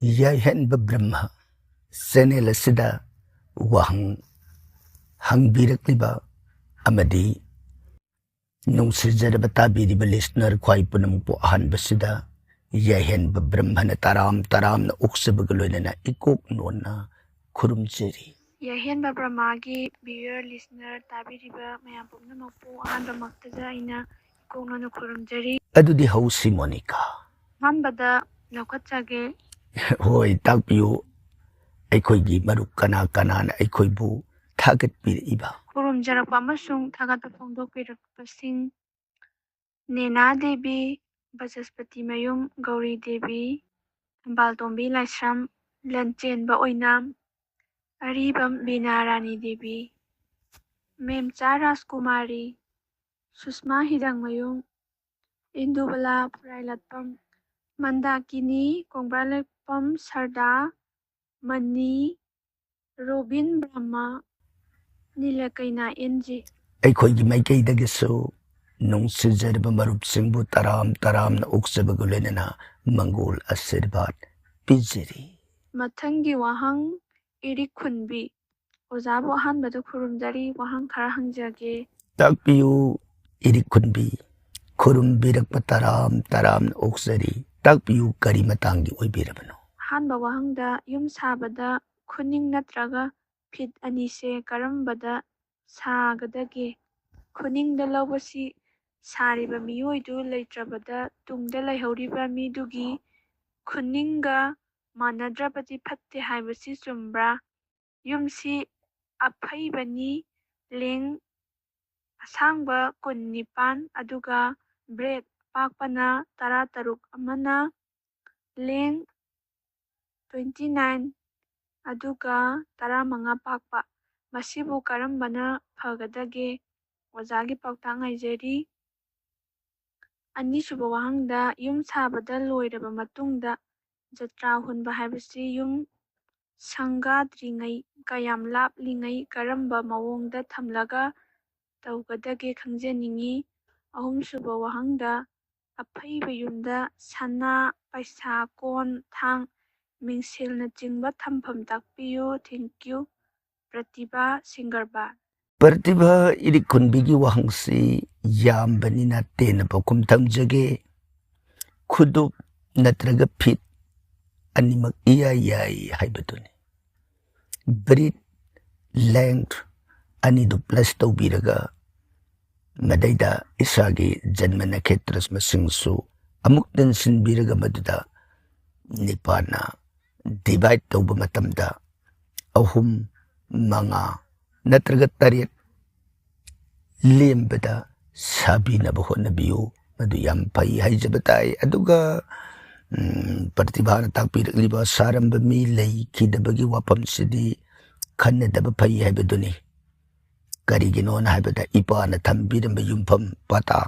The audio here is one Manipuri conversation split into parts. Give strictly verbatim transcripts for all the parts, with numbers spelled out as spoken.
ꯌꯥꯏꯍꯟꯕ ꯕ꯭ꯔꯍ꯭ꯃ ꯆꯦꯅꯦꯜ ꯑꯁꯤꯗ ꯋꯥꯍꯪ ꯍꯪꯕꯤꯔꯛꯂꯤꯕ ꯑꯃꯗꯤ ꯅꯨꯡꯁꯤꯖꯔꯕ ꯇꯥꯕꯤꯔꯤꯕ ꯂꯤꯁꯅꯔ ꯈ꯭ꯋꯥꯏ ꯄꯨꯝꯅꯃꯛꯄꯨ ꯑꯍꯥꯟꯕꯁꯤꯗ ꯌꯥꯏꯍꯟꯕ ꯕ꯭ꯔꯍ꯭ꯃꯅ ꯇꯔꯥꯝ ꯇꯔꯥꯝꯅ ꯑꯣꯛꯆꯕꯒ ꯂꯣꯏꯅꯅ ꯏꯀꯣꯛ ꯅꯣꯟꯅ ꯈꯨꯔꯨꯝꯖꯔꯤ꯫ ꯌꯥꯏꯍꯟꯕ ꯕ꯭ꯔꯍ꯭ꯃꯥꯒꯤ ꯚꯤꯌꯨꯌꯔ ꯂꯤꯁꯅꯔ ꯇꯥꯕꯤꯔꯤꯕ ꯃꯌꯥꯝ ꯄꯨꯝꯅꯃꯛꯄꯨ ꯑꯍꯥꯟꯕꯃꯛꯇꯗ ꯑꯩꯅ ꯏꯀꯣꯛ ꯅꯣꯟꯅ ꯈꯨꯔꯨꯝꯖꯔꯤ꯫ ꯑꯗꯨꯗꯤ ꯍꯧꯁꯤ ꯃꯣꯅꯤꯀꯥ꯫ ꯑꯍꯥꯟꯕꯗ ꯂꯧꯈꯠꯆꯒꯦ꯫ ꯍꯣꯏ, ꯇꯥꯛꯄꯤꯌꯨ꯫ ꯑꯩꯈꯣꯏꯒꯤ ꯃꯔꯨꯞ ꯀꯅꯥ ꯀꯅꯥꯅ ꯑꯩꯈꯣꯏꯕꯨ ꯊꯥꯒꯠꯄꯤꯔꯛꯏꯕ? ꯈꯨꯔꯨꯝꯖꯔꯛꯄ ꯑꯃꯁꯨꯡ ꯊꯥꯒꯠꯄ ꯐꯣꯡꯗꯣꯛꯄꯤꯔꯛꯄꯁꯤꯡ: ꯅꯦꯅꯥ ꯗꯦꯕꯤ, ꯕꯆꯁꯄꯇꯤ ꯃꯌꯨꯝ ꯒꯧꯔꯤ ꯗꯦꯕꯤ, ꯊꯝꯕꯥꯜꯇꯣꯝꯕꯤ ꯂꯥꯏꯁ꯭ꯔꯝ, ꯂꯟꯆꯦꯟꯕ ꯑꯣꯏꯅꯥꯝ, ꯑꯔꯤꯕꯝ ꯕꯤꯅꯥ ꯔꯥꯅꯤ ꯗꯦꯕꯤ, ꯃꯦꯝꯆꯥ ꯔꯥꯖꯀꯨꯃꯥꯔꯤ, ꯁꯨꯁꯃꯥ ꯍꯤꯗꯥꯡꯃꯌꯨꯝ, ꯏꯟꯗꯨꯕꯂꯥ ꯐꯨꯔꯥꯏꯂꯠꯄꯝ, ꯃꯟꯗꯥꯀꯤꯅꯤ ꯀꯣꯡꯕ꯭ꯔꯥꯂꯦꯛꯄꯝ, ꯁꯔꯗꯥ, ꯃꯅꯤ, ꯔꯣꯕꯤꯟ ꯕ꯭ꯔꯍ꯭ꯃ, ꯅꯤꯂꯀꯩꯅꯥ ꯑꯦꯟ ꯖꯤ꯫ ꯑꯩꯈꯣꯏꯒꯤ ꯃꯥꯏꯀꯩꯗꯒꯤꯁꯨ ꯅꯨꯡꯁꯤꯖꯔꯕ ꯃꯔꯨꯞꯁꯤꯡꯕꯨ ꯇꯔꯥꯝ ꯇꯔꯥꯝꯅ ꯑꯣꯛꯆꯕꯒ ꯂꯣꯏꯅꯅ ꯃꯪꯒꯣꯜ ꯑꯁꯤꯔꯕꯥꯗ ꯄꯤꯖꯔꯤ꯫ ꯃꯊꯪꯒꯤ ꯋꯥꯍꯪ, ꯏꯔꯤꯛ ꯈꯨꯟꯕꯤ꯫ ꯑꯣꯖꯥꯕꯨ ꯑꯍꯥꯟꯕꯗ ꯈꯨꯔꯨꯝꯖꯔꯤ, ꯋꯥꯍꯪ ꯈꯔ ꯍꯪꯖꯒꯦ꯫ ꯇꯥꯛꯄꯤꯌꯨ, ꯏꯔꯤꯛ ꯈꯨꯟꯕꯤ꯫ ꯈꯨꯔꯨꯝꯕꯤꯔꯛꯄ ꯇꯔꯥꯝ ꯇꯔꯥꯝꯅ ꯑꯣꯛꯆꯔꯤ꯫ ꯇꯥꯛꯄꯤꯌꯨ, ꯀꯔꯤ ꯃꯇꯥꯡꯒꯤ ꯑꯣꯏꯕꯤꯔꯕꯅꯣ? ꯑꯍꯥꯟꯕ ꯋꯥꯍꯪꯗ, ꯌꯨꯝ ꯁꯥꯕꯗ ꯈꯨꯅꯤꯡ ꯅꯠꯇ꯭ꯔꯒ ꯐꯤꯠ ꯑꯅꯤꯁꯦ ꯀꯔꯝꯕꯗ ꯁꯥꯒꯗꯒꯦ? ꯈꯨꯅꯤꯡꯗ ꯂꯧꯕꯁꯤ ꯁꯥꯔꯤꯕ ꯃꯤꯑꯣꯏꯗꯨ ꯂꯩꯇ꯭ꯔꯕꯗ ꯇꯨꯡꯗ ꯂꯩꯍꯧꯔꯤꯕ ꯃꯤꯗꯨꯒꯤ ꯈꯨꯅꯤꯡꯒ ꯃꯥꯟꯅꯗ꯭ꯔꯕꯗꯤ ꯐꯠꯇꯦ ꯍꯥꯏꯕꯁꯤ ꯆꯨꯝꯕ꯭ꯔꯥ? ꯌꯨꯝꯁꯤ ꯑꯐꯩꯕꯅꯤ, ꯂꯦꯡ ꯑꯁꯥꯡꯕ ꯀꯨꯟꯅꯤꯄꯥꯟ, ꯑꯗꯨꯒ ꯕ꯭ꯔꯦꯛ ꯑꯄꯥꯛꯄꯅ ꯇꯔꯥꯇꯔꯨꯛ ꯑꯃꯅ, ꯂꯦꯡ twenty nine, ꯑꯗꯨꯒ ꯇꯔꯥꯃꯉꯥ ꯄꯥꯛꯄ꯫ ꯃꯁꯤꯕꯨ ꯀꯔꯝꯕꯅ ꯐꯒꯗꯒꯦ? ꯑꯣꯖꯥꯒꯤ ꯄꯥꯎꯇꯥꯛ ꯉꯥꯏꯖꯔꯤ꯫ ꯑꯅꯤꯁꯨꯕ ꯋꯥꯍꯪꯗ, ꯌꯨꯝ ꯁꯥꯕꯗ ꯂꯣꯏꯔꯕ ꯃꯇꯨꯡꯗ ꯖꯇ꯭ꯔꯥ ꯍꯨꯟꯕ ꯍꯥꯏꯕꯁꯤ ꯌꯨꯝ ꯁꯪꯒꯥꯗ꯭ꯔꯤꯉꯩ, ꯀꯌꯥꯝ ꯂꯥꯞꯂꯤꯉꯩ ꯀꯔꯝꯕ ꯃꯑꯣꯡꯗ ꯊꯝꯂꯒ ꯇꯧꯒꯗꯒꯦ ꯈꯪꯖꯅꯤꯡꯏ꯫ ꯑꯍꯨꯝꯁꯨꯕ ꯋꯥꯍꯪꯗ, ꯑꯐꯩꯕ ꯌꯨꯝꯗ ꯁꯅꯥ, ꯄꯩꯁꯥ, ꯀꯣꯟ, ꯊꯥꯡ ꯃꯤꯡꯁꯦꯜꯅꯆꯤꯡꯕ ꯊꯝꯐꯝ ꯇꯥꯛꯄꯤꯌꯨ꯫ Thank you꯫ ꯄ꯭ꯔꯇꯤꯚꯥ ꯁꯤꯡꯒꯔꯕꯥꯟ꯫ ꯄ꯭ꯔꯇꯤꯚꯥ ꯏꯔꯤꯛꯈꯨꯟꯕꯤꯒꯤ ꯋꯥꯍꯪꯁꯤ ꯌꯥꯝꯕꯅꯤꯅ ꯇꯦꯟꯅ ꯄꯥꯎꯈꯨꯝ ꯊꯝꯖꯒꯦ꯫ ꯈꯨꯗꯨꯞ ꯅꯠꯇ꯭ꯔꯒ ꯐꯤꯠ ꯑꯅꯤꯃꯛ ꯏꯌꯥ ꯌꯥꯏ ꯍꯥꯏꯕꯗꯨꯅꯤ꯫ ꯕ꯭ꯔꯤꯠ ꯂꯦꯡꯊ ꯑꯅꯤꯗꯨ ꯄ꯭ꯂꯁ ꯇꯧꯕꯤꯔꯒ ꯃꯗꯩꯗ ꯏꯁꯥꯒꯤ ꯖꯟꯃ ꯅꯈꯦꯇ꯭ꯔ ꯃꯁꯤꯡꯁꯨ ꯑꯃꯨꯛ ꯇꯦꯟꯁꯤꯟꯕꯤꯔꯒ ꯃꯗꯨꯗ ꯅꯤꯄꯥꯟꯅ ꯗꯤꯚꯥꯏꯠ ꯇꯧꯕ ꯃꯇꯝꯗ ꯑꯍꯨꯝ, ꯃꯉꯥ ꯅꯠꯇ꯭ꯔꯒ ꯇꯔꯦꯠ ꯂꯦꯝꯕꯗ ꯁꯥꯕꯤꯅꯕ ꯍꯣꯠꯅꯕꯤꯌꯨ꯫ ꯃꯗꯨ ꯌꯥꯝ ꯐꯩ ꯍꯥꯏꯖꯕ ꯇꯥꯏ꯫ ꯑꯗꯨꯒ ꯎꯝ, ꯄ꯭ꯔꯇꯤꯚꯥꯅ ꯇꯥꯛꯄꯤꯔꯛꯂꯤꯕ ꯁꯥꯔꯝꯕ ꯃꯤ ꯂꯩꯈꯤꯗꯕꯒꯤ ꯋꯥꯐꯝꯁꯤꯗꯤ ꯈꯟꯅꯗꯕ ꯐꯩ ꯍꯥꯏꯕꯗꯨꯅꯤ꯫ ꯀꯔꯤꯒꯤꯅꯣꯅ ꯍꯥꯏꯕꯗ ꯏꯄꯥꯅ ꯊꯝꯕꯤꯔꯝꯕ ꯌꯨꯝꯐꯝ ꯄꯇꯥ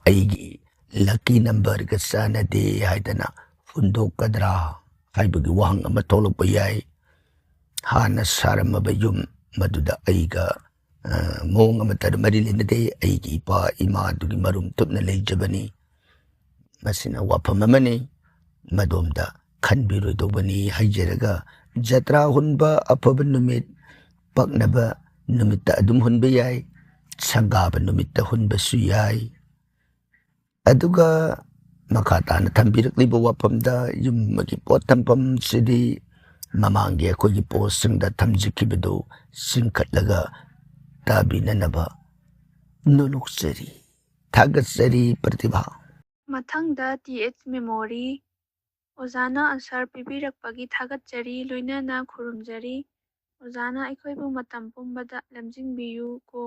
ꯑꯩꯒꯤ ꯂꯛꯀꯤ ꯅꯝꯕꯔꯒ ꯆꯥꯟꯅꯗꯦ ꯍꯥꯏꯗꯅ ꯍꯨꯟꯗꯣꯛꯀꯗ꯭ꯔꯥ ꯍꯥꯏꯕꯒꯤ ꯋꯥꯍꯪ ꯑꯃ ꯊꯣꯛꯂꯛꯄ ꯌꯥꯏ꯫ ꯍꯥꯟꯅ ꯁꯥꯔꯝꯃꯕ ꯌꯨꯝ ꯃꯗꯨꯗ ꯑꯩꯒ ꯑ, ꯃꯑꯣꯡ ꯑꯃꯠꯇꯗ ꯃꯔꯤ ꯂꯩꯅꯗꯦ꯫ ꯑꯩꯒꯤ ꯏꯄꯥ ꯏꯃꯥꯗꯨꯒꯤ ꯃꯔꯨꯝ ꯊꯨꯞꯅ ꯂꯩꯖꯕꯅꯤ꯫ ꯃꯁꯤꯅ ꯋꯥꯐꯝ ꯑꯃꯅꯤ, ꯃꯗꯣꯝꯗ ꯈꯟꯕꯤꯔꯣꯏꯗꯧꯕꯅꯤ ꯍꯥꯏꯖꯔꯒ, ꯖꯇ꯭ꯔꯥ ꯍꯨꯟꯕ ꯑꯐꯕ ꯅꯨꯃꯤꯠ, ꯄꯛꯅꯕ ꯅꯨꯃꯤꯠꯇ ꯑꯗꯨꯝ ꯍꯨꯟꯕ ꯌꯥꯏ, ꯁꯪꯒꯥꯕ ꯅꯨꯃꯤꯠꯇ ꯍꯨꯟꯕꯁꯨ ꯌꯥꯏ꯫ ꯑꯗꯨꯒ ꯃꯈꯥ ꯇꯥꯅ ꯊꯝꯕꯤꯔꯛꯂꯤꯕ ꯋꯥꯐꯝꯗ ꯌꯨꯝ ꯑꯃꯒꯤ ꯄꯣꯠ ꯊꯝꯐꯝꯁꯤꯗꯤ ꯃꯃꯥꯡꯒꯤ ꯑꯩꯈꯣꯏꯒꯤ ꯄꯣꯁꯁꯤꯡꯗ ꯊꯝꯖꯈꯤꯕꯗꯨ ꯆꯤꯡꯈꯠꯂꯒ ꯇꯥꯕꯤꯅꯅꯕ ꯅꯣꯂꯨꯛꯆꯔꯤ꯫ ꯊꯥꯒꯠꯆꯔꯤ ꯄ꯭ꯔꯇꯤꯚꯥ꯫ ꯃꯊꯪꯗ ꯇꯤ ꯑꯦꯆ ꯃꯦꯃꯣꯔꯤ꯫ ꯑꯣꯖꯥꯅ ꯑꯟꯁꯔ ꯄꯤꯕꯤꯔꯛꯄꯒꯤ ꯊꯥꯒꯠꯆꯔꯤ, ꯂꯣꯏꯅꯅ ꯈꯨꯔꯨꯝꯖꯔꯤ꯫ ꯑꯣꯖꯥꯅ ꯑꯩꯈꯣꯏꯕꯨ ꯃꯇꯝ ꯄꯨꯝꯕꯗ ꯂꯝꯖꯤꯡꯕꯤꯌꯨ ꯀꯣ꯫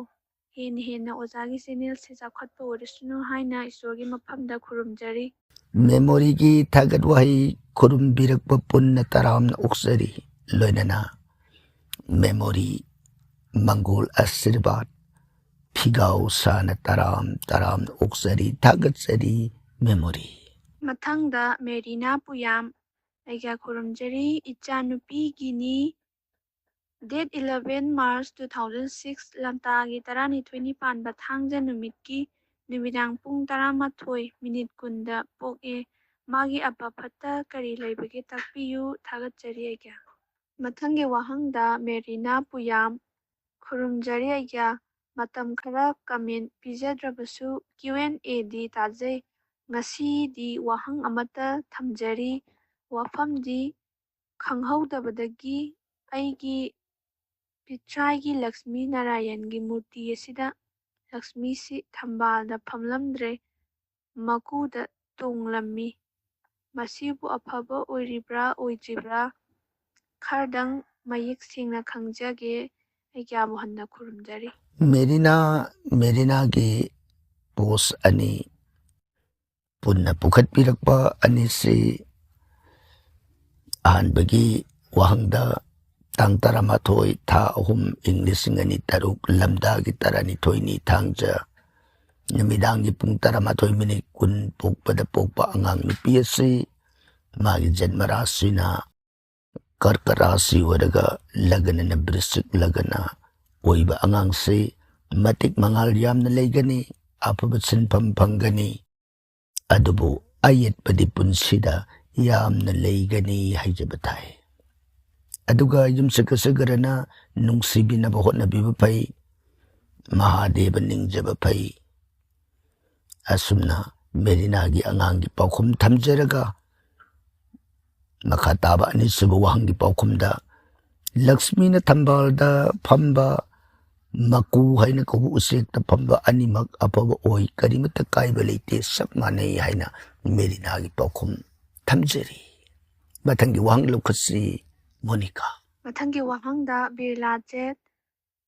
ꯍꯦꯟꯅ ꯍꯦꯟꯅ ꯑꯣꯖꯥꯒꯤ ꯆꯦꯅꯦꯜꯁꯦ ꯆꯥꯎꯈꯠꯄ ꯑꯣꯏꯔꯁꯅꯨ ꯍꯥꯏꯅ ꯏꯁꯣꯔꯒꯤ ꯃꯐꯝꯗ ꯈꯨꯔꯨꯝꯖꯔꯤ꯫ ꯃꯦꯃꯣꯔꯤꯒꯤ ꯊꯥꯒꯠ ꯋꯥꯍꯩ ꯈꯨꯔꯨꯝꯕꯤꯔꯛꯄ ꯄꯨꯟꯅ ꯇꯔꯥꯝꯅ ꯑꯣꯛꯆꯔꯤ꯫ ꯂꯣꯏꯅꯅ ꯃꯦꯃꯣꯔꯤ ꯃꯪꯒꯣꯜ ꯑꯁꯤꯔꯕꯥꯗ ꯐꯤꯒꯥꯎ ꯁꯥꯅ ꯇꯔꯥꯝ ꯇꯔꯥꯝꯅ ꯑꯣꯛꯆꯔꯤ, ꯊꯥꯒꯠꯆꯔꯤ ꯃꯦꯃꯣꯔꯤ꯫ ꯃꯊꯪꯗ ꯃꯦꯔꯤꯅꯥ ꯄꯨꯌꯥꯝ꯫ ꯑꯩꯒ ꯈꯨꯔꯨꯝꯖꯔꯤ, ꯏꯆꯥꯅꯨꯄꯤꯒꯤꯅꯤ꯫ Date eleven March two thousand six, ꯂꯝꯇꯥꯒꯤ ꯇꯔꯥꯅꯤꯊꯣꯏꯅꯤ ꯄꯥꯟꯕ ꯊꯥꯡꯖ ꯅꯨꯃꯤꯠꯀꯤ ꯅꯨꯃꯤꯗꯥꯡ ꯄꯨꯡ ꯇꯔꯥꯃꯥꯊꯣꯏ ꯃꯤꯅꯤꯠ ꯀꯨꯟꯗ ꯄꯣꯛꯑꯦ꯫ ꯃꯥꯒꯤ ꯑꯐ ꯐꯠꯇ ꯀꯔꯤ ꯂꯩꯕꯒꯦ ꯇꯥꯛꯄꯤꯌꯨ꯫ ꯊꯥꯒꯠꯆꯔꯤ ꯑꯩꯒ꯭ꯌꯥ꯫ ꯃꯊꯪꯒꯤ ꯋꯥꯍꯪꯗ ꯃꯦꯔꯤꯅꯥ ꯄꯨꯌꯥꯝ꯫ ꯈꯨꯔꯨꯝꯖꯔꯤ ꯑꯩꯒ꯭ꯌꯥ꯫ ꯃꯇꯝ ꯈꯔ ꯀꯃꯦꯟ ꯄꯤꯖꯗ꯭ꯔꯕꯁꯨ ꯀ꯭ꯌꯨ ꯑꯦꯟ ꯑꯦꯗꯤ ꯇꯥꯖꯩ꯫ ꯉꯁꯤꯗꯤ ꯋꯥꯍꯪ ꯑꯃꯠꯇ ꯊꯝꯖꯔꯤ꯫ ꯋꯥꯐꯝꯗꯤ ꯈꯪꯍꯧꯗꯕꯗꯒꯤ ꯑꯩꯒꯤ ꯄꯤꯊ꯭ꯔꯥꯏꯒꯤ ꯂꯛꯁꯃꯤ ꯅꯥꯔꯥꯌꯟꯒꯤ ꯃꯨꯔꯇꯤ ꯑꯁꯤꯗ ꯂꯛꯁꯃꯤꯁꯤ ꯊꯝꯕꯥꯜꯗ ꯐꯝꯂꯝꯗ꯭ꯔꯦ, ꯃꯀꯨꯗ ꯇꯣꯡꯂꯝꯃꯤ꯫ ꯃꯁꯤꯕꯨ ꯑꯐꯕ ꯑꯣꯏꯔꯤꯕ꯭ꯔꯥ ꯑꯣꯏꯗ꯭ꯔꯤꯕ꯭ꯔꯥ ꯈꯔꯗꯪ ꯃꯌꯦꯛ ꯁꯦꯡꯅ ꯈꯪꯖꯒꯦ꯫ ꯑꯩꯒ꯭ꯌꯥꯕꯨ ꯍꯟꯅ ꯈꯨꯔꯨꯝꯖꯔꯤ꯫ ꯃꯦꯔꯤꯅꯥ, ꯃꯦꯔꯤꯅꯥꯒꯤ ꯄꯣꯁ ꯑꯅꯤ ꯄꯨꯟꯅ ꯄꯨꯈꯠꯄꯤꯔꯛꯄ ꯑꯅꯤꯁꯤ ꯑꯍꯥꯟꯕꯒꯤ ꯋꯥꯍꯪꯗ ꯇꯥꯡ ꯇꯔꯥꯃꯥꯊꯣꯏ ꯊꯥ ꯑꯍꯨꯝ ꯏꯪ ꯂꯤꯁꯤꯡ ꯑꯅꯤ ꯇꯔꯨꯛ ꯂꯝꯗꯥꯒꯤ ꯇꯔꯥꯅꯤꯊꯣꯏꯅꯤ ꯊꯥꯡꯖ ꯅꯨꯃꯤꯗꯥꯡꯒꯤ ꯄꯨꯡ ꯇꯔꯥꯃꯥꯊꯣꯏ ꯃꯤꯅꯤꯠ ꯀꯨꯟ ꯄꯣꯛꯄꯗ ꯄꯣꯛꯄ ꯑꯉꯥꯡ ꯅꯨꯄꯤ ꯑꯁꯤ ꯃꯥꯒꯤ ꯖꯟꯃ ꯔꯥꯁꯤꯅ ꯀꯔꯀ ꯔꯥꯁꯤ ꯑꯣꯏꯔꯒ ꯂꯒꯅꯅ ꯕ꯭ꯔꯤꯁꯤꯛ ꯂꯒꯅ ꯑꯣꯏꯕ ꯑꯉꯥꯡꯁꯤ ꯃꯇꯤꯛ ꯃꯉꯥꯜ ꯌꯥꯝꯅ ꯂꯩꯒꯅꯤ, ꯑꯐꯕ ꯁꯤꯟꯐꯝ ꯐꯪꯒꯅꯤ, ꯑꯗꯨꯕꯨ ꯑꯌꯦꯠꯄꯗꯤ ꯄꯨꯟꯁꯤꯗ ꯌꯥꯝꯅ ꯂꯩꯒꯅꯤ ꯍꯥꯏꯖꯕ ꯇꯥꯏ꯫ ꯑꯗꯨꯒ ꯌꯨꯝꯁꯀꯩꯁ ꯒ꯭ꯔꯍꯅ ꯅꯨꯡꯁꯤꯕꯤꯅꯕ ꯍꯣꯠꯅꯕꯤꯕ ꯐꯩ, ꯃꯍꯥꯗꯦꯕ ꯅꯤꯡꯖꯕ ꯐꯩ꯫ ꯑꯁꯨꯝꯅ ꯃꯦꯔꯤꯅꯥꯒꯤ ꯑꯉꯥꯡꯒꯤ ꯄꯥꯎꯈꯨꯝ ꯊꯝꯖꯔꯒ ꯃꯈꯥ ꯇꯥꯕ ꯑꯅꯤꯁꯨꯕ ꯋꯥꯍꯪꯒꯤ ꯄꯥꯎꯈꯨꯝꯗ ꯂꯛꯁꯃꯤꯅ ꯊꯝꯕꯥꯜꯗ ꯐꯝꯕ ꯃꯀꯨ ꯍꯥꯏꯅ ꯀꯧꯕ ꯎꯆꯦꯛꯇ ꯐꯝꯕ ꯑꯅꯤꯃꯛ ꯑꯐꯕ ꯑꯣꯏ, ꯀꯔꯤꯃꯠꯇ ꯀꯥꯏꯕ ꯂꯩꯇꯦ, ꯆꯞ ꯃꯥꯟꯅꯩ ꯍꯥꯏꯅ ꯃꯦꯔꯤꯅꯥꯒꯤ ꯄꯥꯎꯈꯨꯝ ꯊꯝꯖꯔꯤ꯫ ꯃꯊꯪꯒꯤ ꯋꯥꯍꯪ ꯂꯧꯈꯠꯁꯤ ꯃꯣꯅꯤꯀꯥ꯫ ꯃꯊꯪꯒꯤ ꯋꯥꯍꯪꯗ ꯕꯤꯔꯂꯥ ꯖꯦꯠ,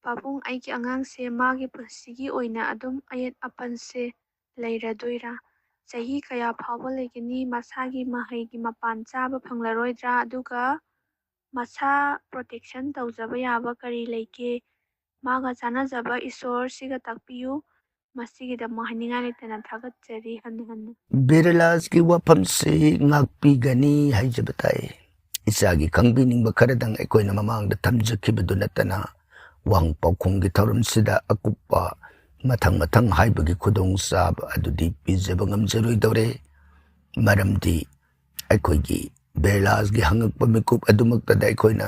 ꯄꯥꯕꯨꯡ, ꯑꯩꯒꯤ ꯑꯉꯥꯡꯁꯦ ꯃꯥꯒꯤ ꯄꯨꯟꯁꯤꯒꯤ ꯑꯣꯏꯅ ꯑꯗꯨꯝ ꯑꯌꯦꯠ ꯑꯄꯟꯁꯦ ꯂꯩꯔꯗꯣꯏꯔꯥ? ꯆꯍꯤ ꯀꯌꯥ ꯐꯥꯎꯕ ꯂꯩꯒꯅꯤ? ꯃꯁꯥꯒꯤ ꯃꯍꯩꯒꯤ ꯃꯄꯥꯟ ꯆꯥꯕ ꯐꯪꯂꯔꯣꯏꯗ꯭ꯔꯥ? ꯑꯗꯨꯒ ꯃꯁꯥ ꯄ꯭ꯔꯣꯇꯦꯛꯁꯟ ꯇꯧꯖꯕ ꯌꯥꯕ ꯀꯔꯤ ꯂꯩꯒꯦ? ꯃꯥꯒ ꯆꯥꯟꯅꯖꯕ ꯏꯁꯣꯔꯁꯤꯒ ꯇꯥꯛꯄꯤꯌꯨ꯫ ꯃꯁꯤꯒꯤꯗꯃꯛ ꯍꯥꯏꯅꯤꯡꯉꯥꯏ ꯂꯩꯇꯅ ꯊꯥꯒꯠꯆꯔꯤ ꯍꯟꯅ ꯍꯟꯅ꯫ ꯕꯤꯔꯂꯥꯁꯀꯤ ꯋꯥꯐꯝꯁꯤ ꯉꯥꯛꯄꯤꯒꯅꯤ ꯍꯥꯏꯖꯕ ꯇꯥꯏ꯫ ꯏꯆꯥꯒꯤ ꯈꯪꯕꯤꯅꯤꯡꯕ ꯈꯔꯗꯪ ꯑꯩꯈꯣꯏꯅ ꯃꯃꯥꯡꯗ ꯊꯝꯖꯈꯤꯕꯗꯨ ꯅꯠꯇꯅ ꯋꯥꯍꯪ ꯄꯥꯎꯈꯨꯝꯒꯤ ꯊꯧꯔꯝꯁꯤꯗ ꯑꯀꯨꯞꯄ ꯃꯊꯪ ꯃꯊꯪ ꯍꯥꯏꯕꯒꯤ ꯈꯨꯗꯣꯡꯆꯥꯕ ꯑꯗꯨꯗꯤ ꯄꯤꯖꯕ ꯉꯝꯖꯔꯣꯏꯗꯧꯔꯦ꯫ ꯃꯔꯝꯗꯤ ꯑꯩꯈꯣꯏꯒꯤ ꯕꯤꯔꯂꯥꯁꯒꯤ ꯍꯪꯉꯛꯄ ꯃꯤꯀꯨꯞ ꯑꯗꯨꯃꯛꯇꯗ ꯑꯩꯈꯣꯏꯅ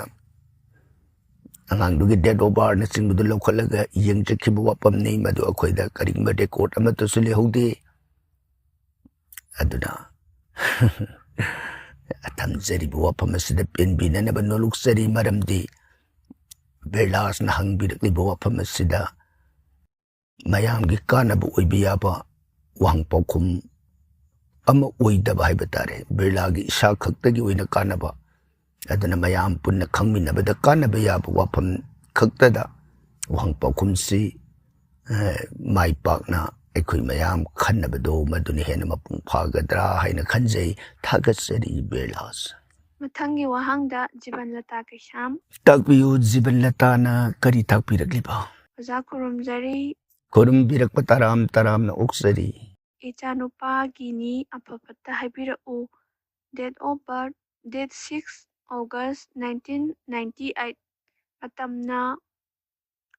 ꯑꯉꯥꯡꯗꯨꯒꯤ date of birth ꯅꯆꯤꯡꯕꯗꯨ ꯂꯧꯈꯠꯂꯒ ꯌꯦꯡꯖꯈꯤꯕ ꯋꯥꯐꯝꯅꯤ꯫ ꯃꯗꯨ ꯑꯩꯈꯣꯏꯗ ꯀꯔꯤꯒꯨꯝꯕ record ꯑꯃꯠꯇꯁꯨ ꯂꯩꯍꯧꯗꯦ꯫ ꯑꯗꯨꯅ ꯊꯝꯖꯔꯤꯕ ꯋꯥꯐꯝ ꯑꯁꯤꯗ ꯄꯦꯟꯕꯤꯅꯅꯕ ꯅꯣꯂꯨꯛꯆꯔꯤ, ꯃꯔꯝꯗꯤ ꯕꯤꯔꯂꯥꯁꯅ ꯍꯪꯕꯤꯔꯛꯂꯤꯕ ꯋꯥꯐꯝ ꯑꯁꯤꯗ ꯃꯌꯥꯝꯒꯤ ꯀꯥꯟꯅꯕ ꯑꯣꯏꯕ ꯌꯥꯕ ꯋꯥꯍꯪ ꯄꯥꯎꯈꯨꯝ ꯑꯃ ꯑꯣꯏꯗꯕ ꯍꯥꯏꯕ ꯇꯥꯔꯦ, ꯕꯤꯔꯂꯥꯒꯤ ꯏꯁꯥ ꯈꯛꯇꯒꯤ ꯑꯣꯏꯅ ꯀꯥꯟꯅꯕ꯫ ꯑꯗꯨꯅ ꯃꯌꯥꯝ ꯄꯨꯟꯅ ꯈꯪꯃꯤꯟꯅꯕꯗ ꯀꯥꯟꯅꯕ ꯌꯥꯕ ꯋꯥꯐꯝ ꯈꯛꯇꯗ ꯋꯥꯍꯪ ꯄꯥꯎꯈꯨꯝꯁꯤ, ꯑ, ꯃꯥꯏ ꯄꯥꯛꯅ ꯑꯩꯈꯣꯏ ꯃꯌꯥꯝ ꯈꯟꯅꯕꯗꯣ ꯃꯗꯨꯅ ꯍꯦꯟꯅ ꯃꯄꯨꯡ ꯐꯥꯒꯗ꯭ꯔꯥ ꯍꯥꯏꯅ ꯈꯟꯖꯩ꯫ ꯊꯥꯒꯠꯆꯔꯤ ꯕꯤꯔꯂꯥꯁ꯫ ꯃꯊꯪꯒꯤ ꯋꯥꯍꯪꯗ ꯖꯤꯕꯟꯂꯇꯥ ꯀꯩꯁꯥꯝ꯫ ꯇꯥꯛꯄꯤꯌꯨ, ꯖꯤꯕꯟꯂꯇꯥꯅ ꯀꯔꯤ ꯇꯥꯛꯄꯤꯔꯛꯂꯤꯕ? ꯑꯣꯖꯥ ꯈꯨꯔꯨꯝꯖꯔꯤ꯫ ꯈꯨꯔꯨꯝꯕꯤꯔꯛꯄ ꯇꯔꯥꯝ ꯇꯔꯥꯝꯅ ꯑꯣꯛꯆꯔꯤ꯫ ꯏꯆꯥꯅꯨꯄꯥꯒꯤꯅꯤ, ꯑꯐ ꯐꯠꯇ ꯍꯥꯏꯕꯤꯔꯛꯎ꯫ Date of birth, date six August nineteen ninety eight꯫ ꯃꯇꯝꯅ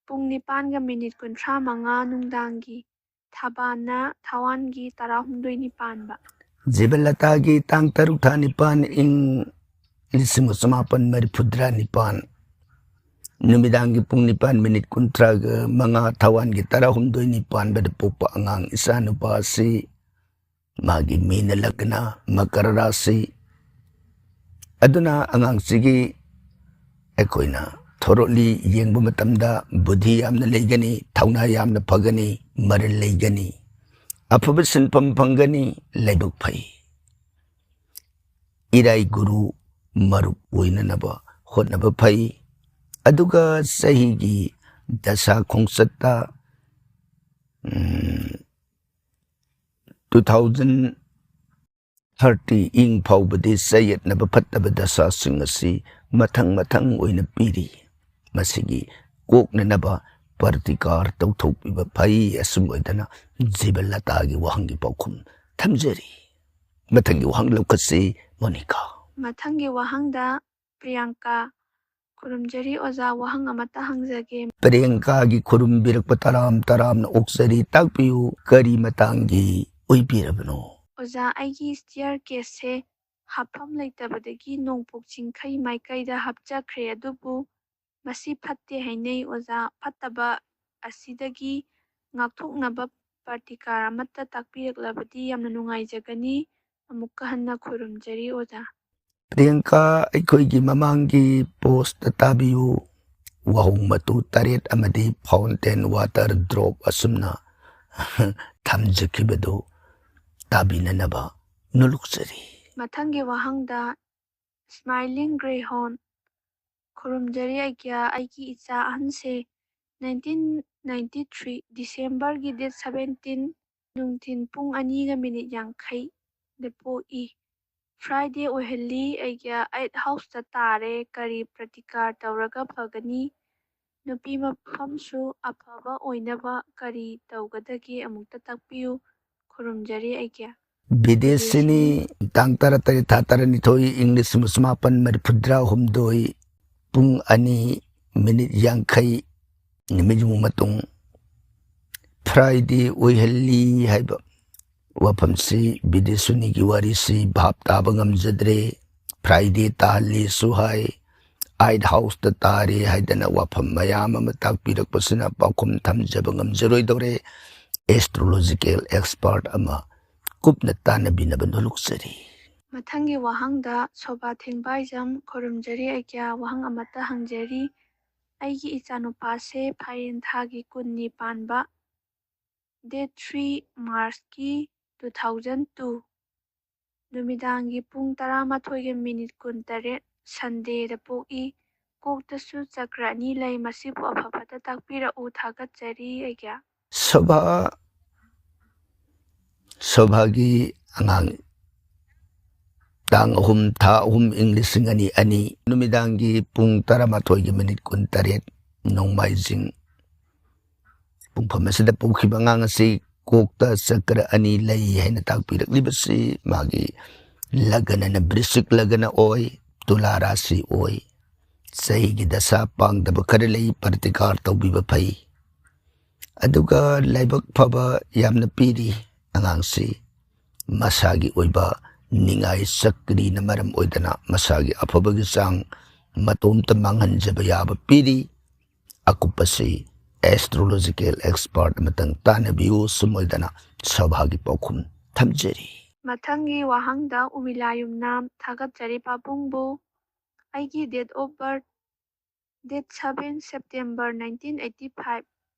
ꯄꯨꯡ ꯅꯤꯄꯥꯟꯒ minute ꯀꯨꯟꯊ꯭ꯔꯥ ꯃꯉꯥ ꯅꯨꯡꯗꯥꯡꯒꯤ꯫ ꯊꯕꯥꯟꯅ ꯊꯥꯋꯥꯟꯒꯤ ꯇꯔꯥꯍꯨꯝꯗꯣꯏꯅꯤ ꯄꯥꯟꯕ꯫ ꯖꯤꯕꯟꯂꯇꯥꯒꯤ ꯇꯥꯡ ꯇꯔꯨꯛ ꯊꯥ ꯅꯤꯄꯥꯟ ꯏꯪ ꯂꯤꯁꯤꯡ ꯑꯃ ꯆꯃꯥꯄꯟ ꯃꯔꯤꯐꯨꯇꯔꯥ ꯅꯤꯄꯥꯟ ꯅꯨꯃꯤꯗꯥꯡꯒꯤ ꯄꯨꯡ ꯅꯤꯄꯥꯟ minute ꯀꯨꯟꯊ꯭ꯔꯥꯒ ꯃꯉꯥ, ꯊꯥꯋꯥꯟꯒꯤ ꯇꯔꯥꯍꯨꯝꯗꯣꯏꯅꯤ ꯄꯥꯟꯕꯗ ꯄꯣꯛꯄ ꯑꯉꯥꯡ ꯏꯆꯥꯅꯨꯄꯥ ꯑꯁꯤ ꯃꯥꯒꯤ ꯃꯤꯅ ꯂꯒꯅ ꯃꯀꯔ ꯔꯥꯁꯤ꯫ ꯑꯗꯨꯅ ꯑꯉꯥꯡꯁꯤꯒꯤ ꯑꯩꯈꯣꯏꯅ thoroughly ꯌꯦꯡꯕ ꯃꯇꯝꯗ ꯕꯨꯙꯤ ꯌꯥꯝꯅ ꯂꯩꯒꯅꯤ, ꯊꯧꯅꯥ ꯌꯥꯝꯅ ꯐꯒꯅꯤ, ꯃꯔꯜ ꯂꯩꯒꯅꯤ, ꯑꯐꯕ ꯁꯤꯟꯐꯝ ꯐꯪꯒꯅꯤ, ꯂꯥꯏꯕꯛ ꯐꯩ꯫ ꯏꯔꯥꯏ ꯒꯨꯔꯨ ꯃꯔꯨꯞ ꯑꯣꯏꯅꯅꯕ ꯍꯣꯠꯅꯕ ꯐꯩ꯫ ꯑꯗꯨꯒ ꯆꯍꯤꯒꯤ ꯗꯁꯥ ꯈꯣꯡꯆꯠꯇ, ꯎꯝ, two thousand thirty ꯏꯪ ꯐꯥꯎꯕꯗꯤ ꯆꯌꯦꯠꯅꯕ ꯐꯠꯇꯕ ꯗꯁꯥꯁꯤꯡ ꯑꯁꯤ ꯃꯊꯪ ꯃꯊꯪ ꯑꯣꯏꯅ ꯄꯤꯔꯤ꯫ ꯃꯁꯤꯒꯤ ꯀꯣꯛꯅꯅꯕ ꯄ꯭ꯔꯇꯤꯀꯥꯔ ꯇꯧꯊꯣꯛꯄꯤꯕ ꯐꯩ꯫ ꯑꯁꯨꯝ ꯑꯣꯏꯗꯅ ꯖꯤꯕꯟꯂꯇꯥꯒꯤ ꯋꯥꯍꯪꯒꯤ ꯄꯥꯎꯈꯨꯝ ꯊꯝꯖꯔꯤ꯫ ꯃꯊꯪꯒꯤ ꯋꯥꯍꯪ ꯂꯧꯈꯠꯁꯤ, ꯃꯣꯅꯤꯀꯥ꯫ ꯃꯊꯪꯒꯤ ꯋꯥꯍꯪꯗ ꯄ꯭ꯔꯤꯌꯥꯡꯀꯥ꯫ ꯈꯨꯔꯨꯝꯖꯔꯤ ꯑꯣꯖꯥ, ꯋꯥꯍꯪ ꯑꯃꯠꯇ ꯍꯪꯖꯒꯦ꯫ ꯄ꯭ꯔꯤꯌꯥꯡꯀꯥꯒꯤ ꯈꯨꯔꯨꯝꯕꯤꯔꯛꯄ ꯇꯔꯥꯝ ꯇꯔꯥꯝꯅ ꯑꯣꯛꯆꯔꯤ꯫ ꯇꯥꯛꯄꯤꯌꯨ, ꯀꯔꯤ ꯃꯇꯥꯡꯒꯤ ꯑꯣꯏꯕꯤꯔꯕꯅꯣ? ꯑꯣꯖꯥ, ꯑꯩꯒꯤ ꯁ꯭ꯇꯤꯌꯔ ꯀꯦꯁꯁꯦ ꯍꯥꯞꯐꯝ ꯂꯩꯇꯕꯗꯒꯤ ꯅꯣꯡꯄꯣꯛ ꯆꯤꯡꯈꯩ ꯃꯥꯏꯀꯩꯗ ꯍꯥꯞꯆꯈ꯭ꯔꯦ, ꯑꯗꯨꯕꯨ ꯃꯁꯤ ꯐꯠꯇꯦ ꯍꯥꯏꯅꯩ꯫ ꯑꯣꯖꯥ, ꯐꯠꯇꯕ ꯑꯁꯤꯗꯒꯤ ꯉꯥꯛꯊꯣꯛꯅꯕ ꯄ꯭ꯔꯇꯤꯀꯥꯔ ꯑꯃꯠꯇ ꯇꯥꯛꯄꯤꯔꯛꯂꯕꯗꯤ ꯌꯥꯝꯅ ꯅꯨꯡꯉꯥꯏꯖꯒꯅꯤ꯫ ꯑꯃꯨꯛꯀ ꯍꯟꯅ ꯈꯨꯔꯨꯝꯖꯔꯤ ꯑꯣꯖꯥ꯫ ꯄ꯭ꯔꯤꯌꯥꯡꯀꯥ, ꯑꯩꯈꯣꯏꯒꯤ ꯃꯃꯥꯡꯒꯤ ꯄꯣꯁꯇ ꯇꯥꯕꯤꯌꯨ, ꯋꯥꯍꯣꯡ ꯃꯇꯨ ꯇꯔꯦꯠ ꯑꯃꯗꯤ ꯐꯥꯎꯟꯇꯦꯟ ꯋꯥꯇꯔ ꯗ꯭ꯔꯣꯞ ꯑꯁꯨꯝꯅ ꯊꯝꯖꯈꯤꯕꯗꯨ ꯇꯥꯕꯤꯅꯅꯕ ꯅꯣꯂꯨꯛꯆꯔꯤ꯫ ꯃꯊꯪꯒꯤ ꯋꯥꯍꯪꯗ ꯁ꯭ꯃꯥꯏꯂꯤꯡ ꯒ꯭ꯔꯦꯍꯣꯟ, ꯈꯨꯔꯨꯝꯖꯔꯤ ꯑꯩꯒ꯭ꯌꯥ, ꯑꯩꯒꯤ ꯏꯆꯥ ꯑꯍꯟꯁꯦ ꯅꯥꯏꯟꯇꯤꯟ ꯅꯥꯏꯟꯇꯤ ꯊ꯭ꯔꯤ ꯗꯤꯁꯦꯝꯕꯔꯒꯤ ꯗꯦꯠ ꯁꯕꯦꯟꯇꯤꯟ ꯅꯨꯡꯊꯤꯟ ꯄꯨꯡ ꯑꯅꯤꯒ ꯃꯤꯅꯤꯠ ꯌꯥꯡꯈꯩꯗ ꯄꯣꯛꯏ꯫ ꯐ꯭ꯔꯥꯏꯗꯦ ꯑꯣꯏꯍꯜꯂꯤ ꯑꯩꯒ꯭ꯌꯥ, ꯑꯩꯠ ꯍꯥꯎꯁꯇ ꯇꯥꯔꯦ, ꯀꯔꯤ ꯄ꯭ꯔꯇꯤꯀꯥꯔ ꯇꯧꯔꯒ ꯐꯒꯅꯤ? ꯅꯨꯄꯤ ꯃꯐꯝꯁꯨ ꯑꯐꯕ ꯑꯣꯏꯅꯕ ꯀꯔꯤ ꯇꯧꯒꯗꯒꯦ ꯑꯃꯨꯛꯇ ꯇꯥꯛꯄꯤꯌꯨ꯫ ꯈꯨꯔꯨꯝꯖꯔꯤ ꯑꯩꯒ꯭ꯌꯥ꯫ ꯕꯤꯗꯦꯁꯤꯅꯤ, ꯇꯥꯡ ꯇꯔꯥꯇꯔꯦꯠ ꯊꯥ ꯇꯔꯥꯅꯤꯊꯣꯏ, ꯏꯪ ꯂꯤꯁꯤꯡ ꯑꯃ ꯆꯃꯥꯄꯟ ꯃꯔꯤꯐꯨꯇꯔꯥ ꯍꯨꯝꯗꯣꯏ, ꯄꯨꯡ ꯑꯅꯤ ꯃꯤꯅꯤꯠ ꯌꯥꯡꯈꯩ ꯅꯨꯃꯤꯠ ꯌꯨꯡ ꯃꯇꯨꯡ ꯐ꯭ꯔꯥꯏꯗꯦ ꯑꯣꯏꯍꯜꯂꯤ ꯍꯥꯏꯕ ꯋꯥꯐꯝꯁꯤ, ꯕꯤꯗꯦꯁꯨꯅꯤꯒꯤ ꯋꯥꯔꯤꯁꯤ ꯚꯥꯞ ꯇꯥꯕ ꯉꯝꯖꯗ꯭ꯔꯦ꯫ ꯐ꯭ꯔꯥꯏꯗꯦ ꯇꯥꯍꯜꯂꯤꯁꯨ ꯍꯥꯏ, ꯑꯥꯏꯠ ꯍꯥꯎꯁꯇ ꯇꯥꯔꯦ ꯍꯥꯏꯗꯅ ꯋꯥꯐꯝ ꯃꯌꯥꯝ ꯑꯃ ꯇꯥꯛꯄꯤꯔꯛꯄꯁꯤꯅ ꯄꯥꯎꯈꯨꯝ ꯊꯝꯖꯕ ꯉꯝꯖꯔꯣꯏꯗꯧꯔꯦ꯫ ꯑꯦꯁꯇ꯭ꯔꯣꯂꯣꯖꯤꯀꯦꯜ ꯑꯦꯛꯁꯄꯔꯠ ꯑꯃ ꯀꯨꯞꯅ ꯇꯥꯟꯅꯕꯤꯅꯕ ꯅꯣꯂꯨꯛꯆꯔꯤ꯫ ꯃꯊꯪꯒꯤ ꯋꯥꯍꯪꯗ ꯁꯣꯚꯥ ꯊꯦꯡꯕꯥꯏꯖꯝ, ꯈꯨꯔꯨꯝꯖꯔꯤ ꯑꯩꯒ꯭ꯌꯥ, ꯋꯥꯍꯪ ꯑꯃꯠꯇ ꯍꯪꯖꯔꯤ꯫ ꯑꯩꯒꯤ ꯏꯆꯥꯅꯨꯄꯥꯁꯦ ꯐꯥꯏꯔꯦꯟ ꯊꯥꯒꯤ ꯀꯨꯟꯅꯤ ꯄꯥꯟꯕ, ꯗꯦꯠ ꯊ꯭ꯔꯤ ꯃꯥꯔꯆꯀꯤ ꯇꯨ ꯊꯥꯎꯖꯟ ꯇꯨ, ꯅꯨꯃꯤꯗꯥꯡꯒꯤ ꯄꯨꯡ ꯇꯔꯥꯃꯥꯊꯣꯏꯒ ꯃꯤꯅꯤꯠ ꯀꯨꯟꯇꯔꯦꯠ, ꯁꯟꯗꯦꯗ ꯄꯣꯛꯏ꯫ ꯀꯣꯛꯇꯁꯨ ꯆꯀ꯭ꯔ ꯑꯅꯤ ꯂꯩ꯫ ꯃꯁꯤꯕꯨ ꯑꯐ ꯐꯠꯇ ꯇꯥꯛꯄꯤꯔꯛꯎ꯫ ꯊꯥꯒꯠꯆꯔꯤ ꯑꯩꯒ꯭ꯌꯥ꯫ ꯁꯣꯚꯥ, ꯁꯣꯚꯥꯒꯤ ꯑꯉꯥꯡ, ꯇꯥꯡ ꯑꯍꯨꯝ, ꯊꯥ ꯑꯍꯨꯝ, ꯏꯪ ꯂꯤꯁꯤꯡ ꯑꯅꯤ ꯑꯅꯤ, ꯅꯨꯃꯤꯗꯥꯡꯒꯤ ꯄꯨꯡ ꯇꯔꯥꯃꯥꯊꯣꯏꯒꯤ ꯃꯤꯅꯤꯠ ꯀꯨꯟꯇꯔꯦꯠ, ꯅꯣꯡꯃꯥꯏꯖꯤꯡ, ꯄꯨꯡꯐꯝ ꯑꯁꯤꯗ ꯄꯣꯛꯈꯤꯕ ꯑꯉꯥꯡ ꯑꯁꯤ ꯀꯣꯛꯇ ꯆꯀ꯭ꯔ ꯑꯅꯤ ꯂꯩ ꯍꯥꯏꯅ ꯇꯥꯛꯄꯤꯔꯛꯂꯤꯕꯁꯤ ꯃꯥꯒꯤ ꯂꯒꯅꯅ ꯕ꯭ꯔꯤꯁꯤꯛ ꯂꯒꯅ ꯑꯣꯏ, ꯇꯨꯂꯥ ꯔꯥꯁꯤ ꯑꯣꯏ꯫ ꯆꯍꯤꯒꯤ ꯗꯁꯥ ꯄꯥꯡꯗꯕ ꯈꯔ ꯂꯩ, ꯄ꯭ꯔꯇꯤꯀꯥꯔ ꯇꯧꯕꯤꯕ ꯐꯩ꯫ ꯑꯗꯨꯒ ꯂꯥꯏꯕꯛ ꯐꯕ ꯌꯥꯝꯅ ꯄꯤꯔꯤ ꯑꯉꯥꯡꯁꯤ꯫ ꯃꯁꯥꯒꯤ ꯑꯣꯏꯕ ꯅꯤꯡꯉꯥꯏ ꯆꯀ꯭ꯔꯤꯅ ꯃꯔꯝ ꯑꯣꯏꯗꯅ ꯃꯁꯥꯒꯤ ꯑꯐꯕꯒꯤ ꯆꯥꯡ ꯃꯇꯣꯝꯇ ꯃꯥꯡꯍꯟꯖꯕ ꯌꯥꯕ ꯄꯤꯔꯤ꯫ ꯑꯀꯨꯞꯄꯁꯤ ꯑꯦꯁꯇ꯭ꯔꯣꯂꯣꯖꯤꯀꯦꯜ ꯑꯦꯛꯁꯄꯥꯔꯠ ꯑꯃꯇꯪ ꯇꯥꯟꯅꯕꯤꯌꯨ꯫ ꯁꯨꯝ ꯑꯣꯏꯗꯅ ꯁꯚꯥꯒꯤ ꯄꯥꯎꯈꯨꯝ ꯊꯝꯖꯔꯤ꯫ ꯃꯊꯪꯒꯤ ꯋꯥꯍꯪꯗ ꯎꯃꯤꯂꯥ ꯌꯨꯝꯅꯥꯝ ꯊꯥꯒꯠꯆꯔꯤ ꯄꯥꯕꯨꯡꯕꯨ꯫ ꯑꯩꯒꯤ date of birth date seven September nineteen eighty five꯫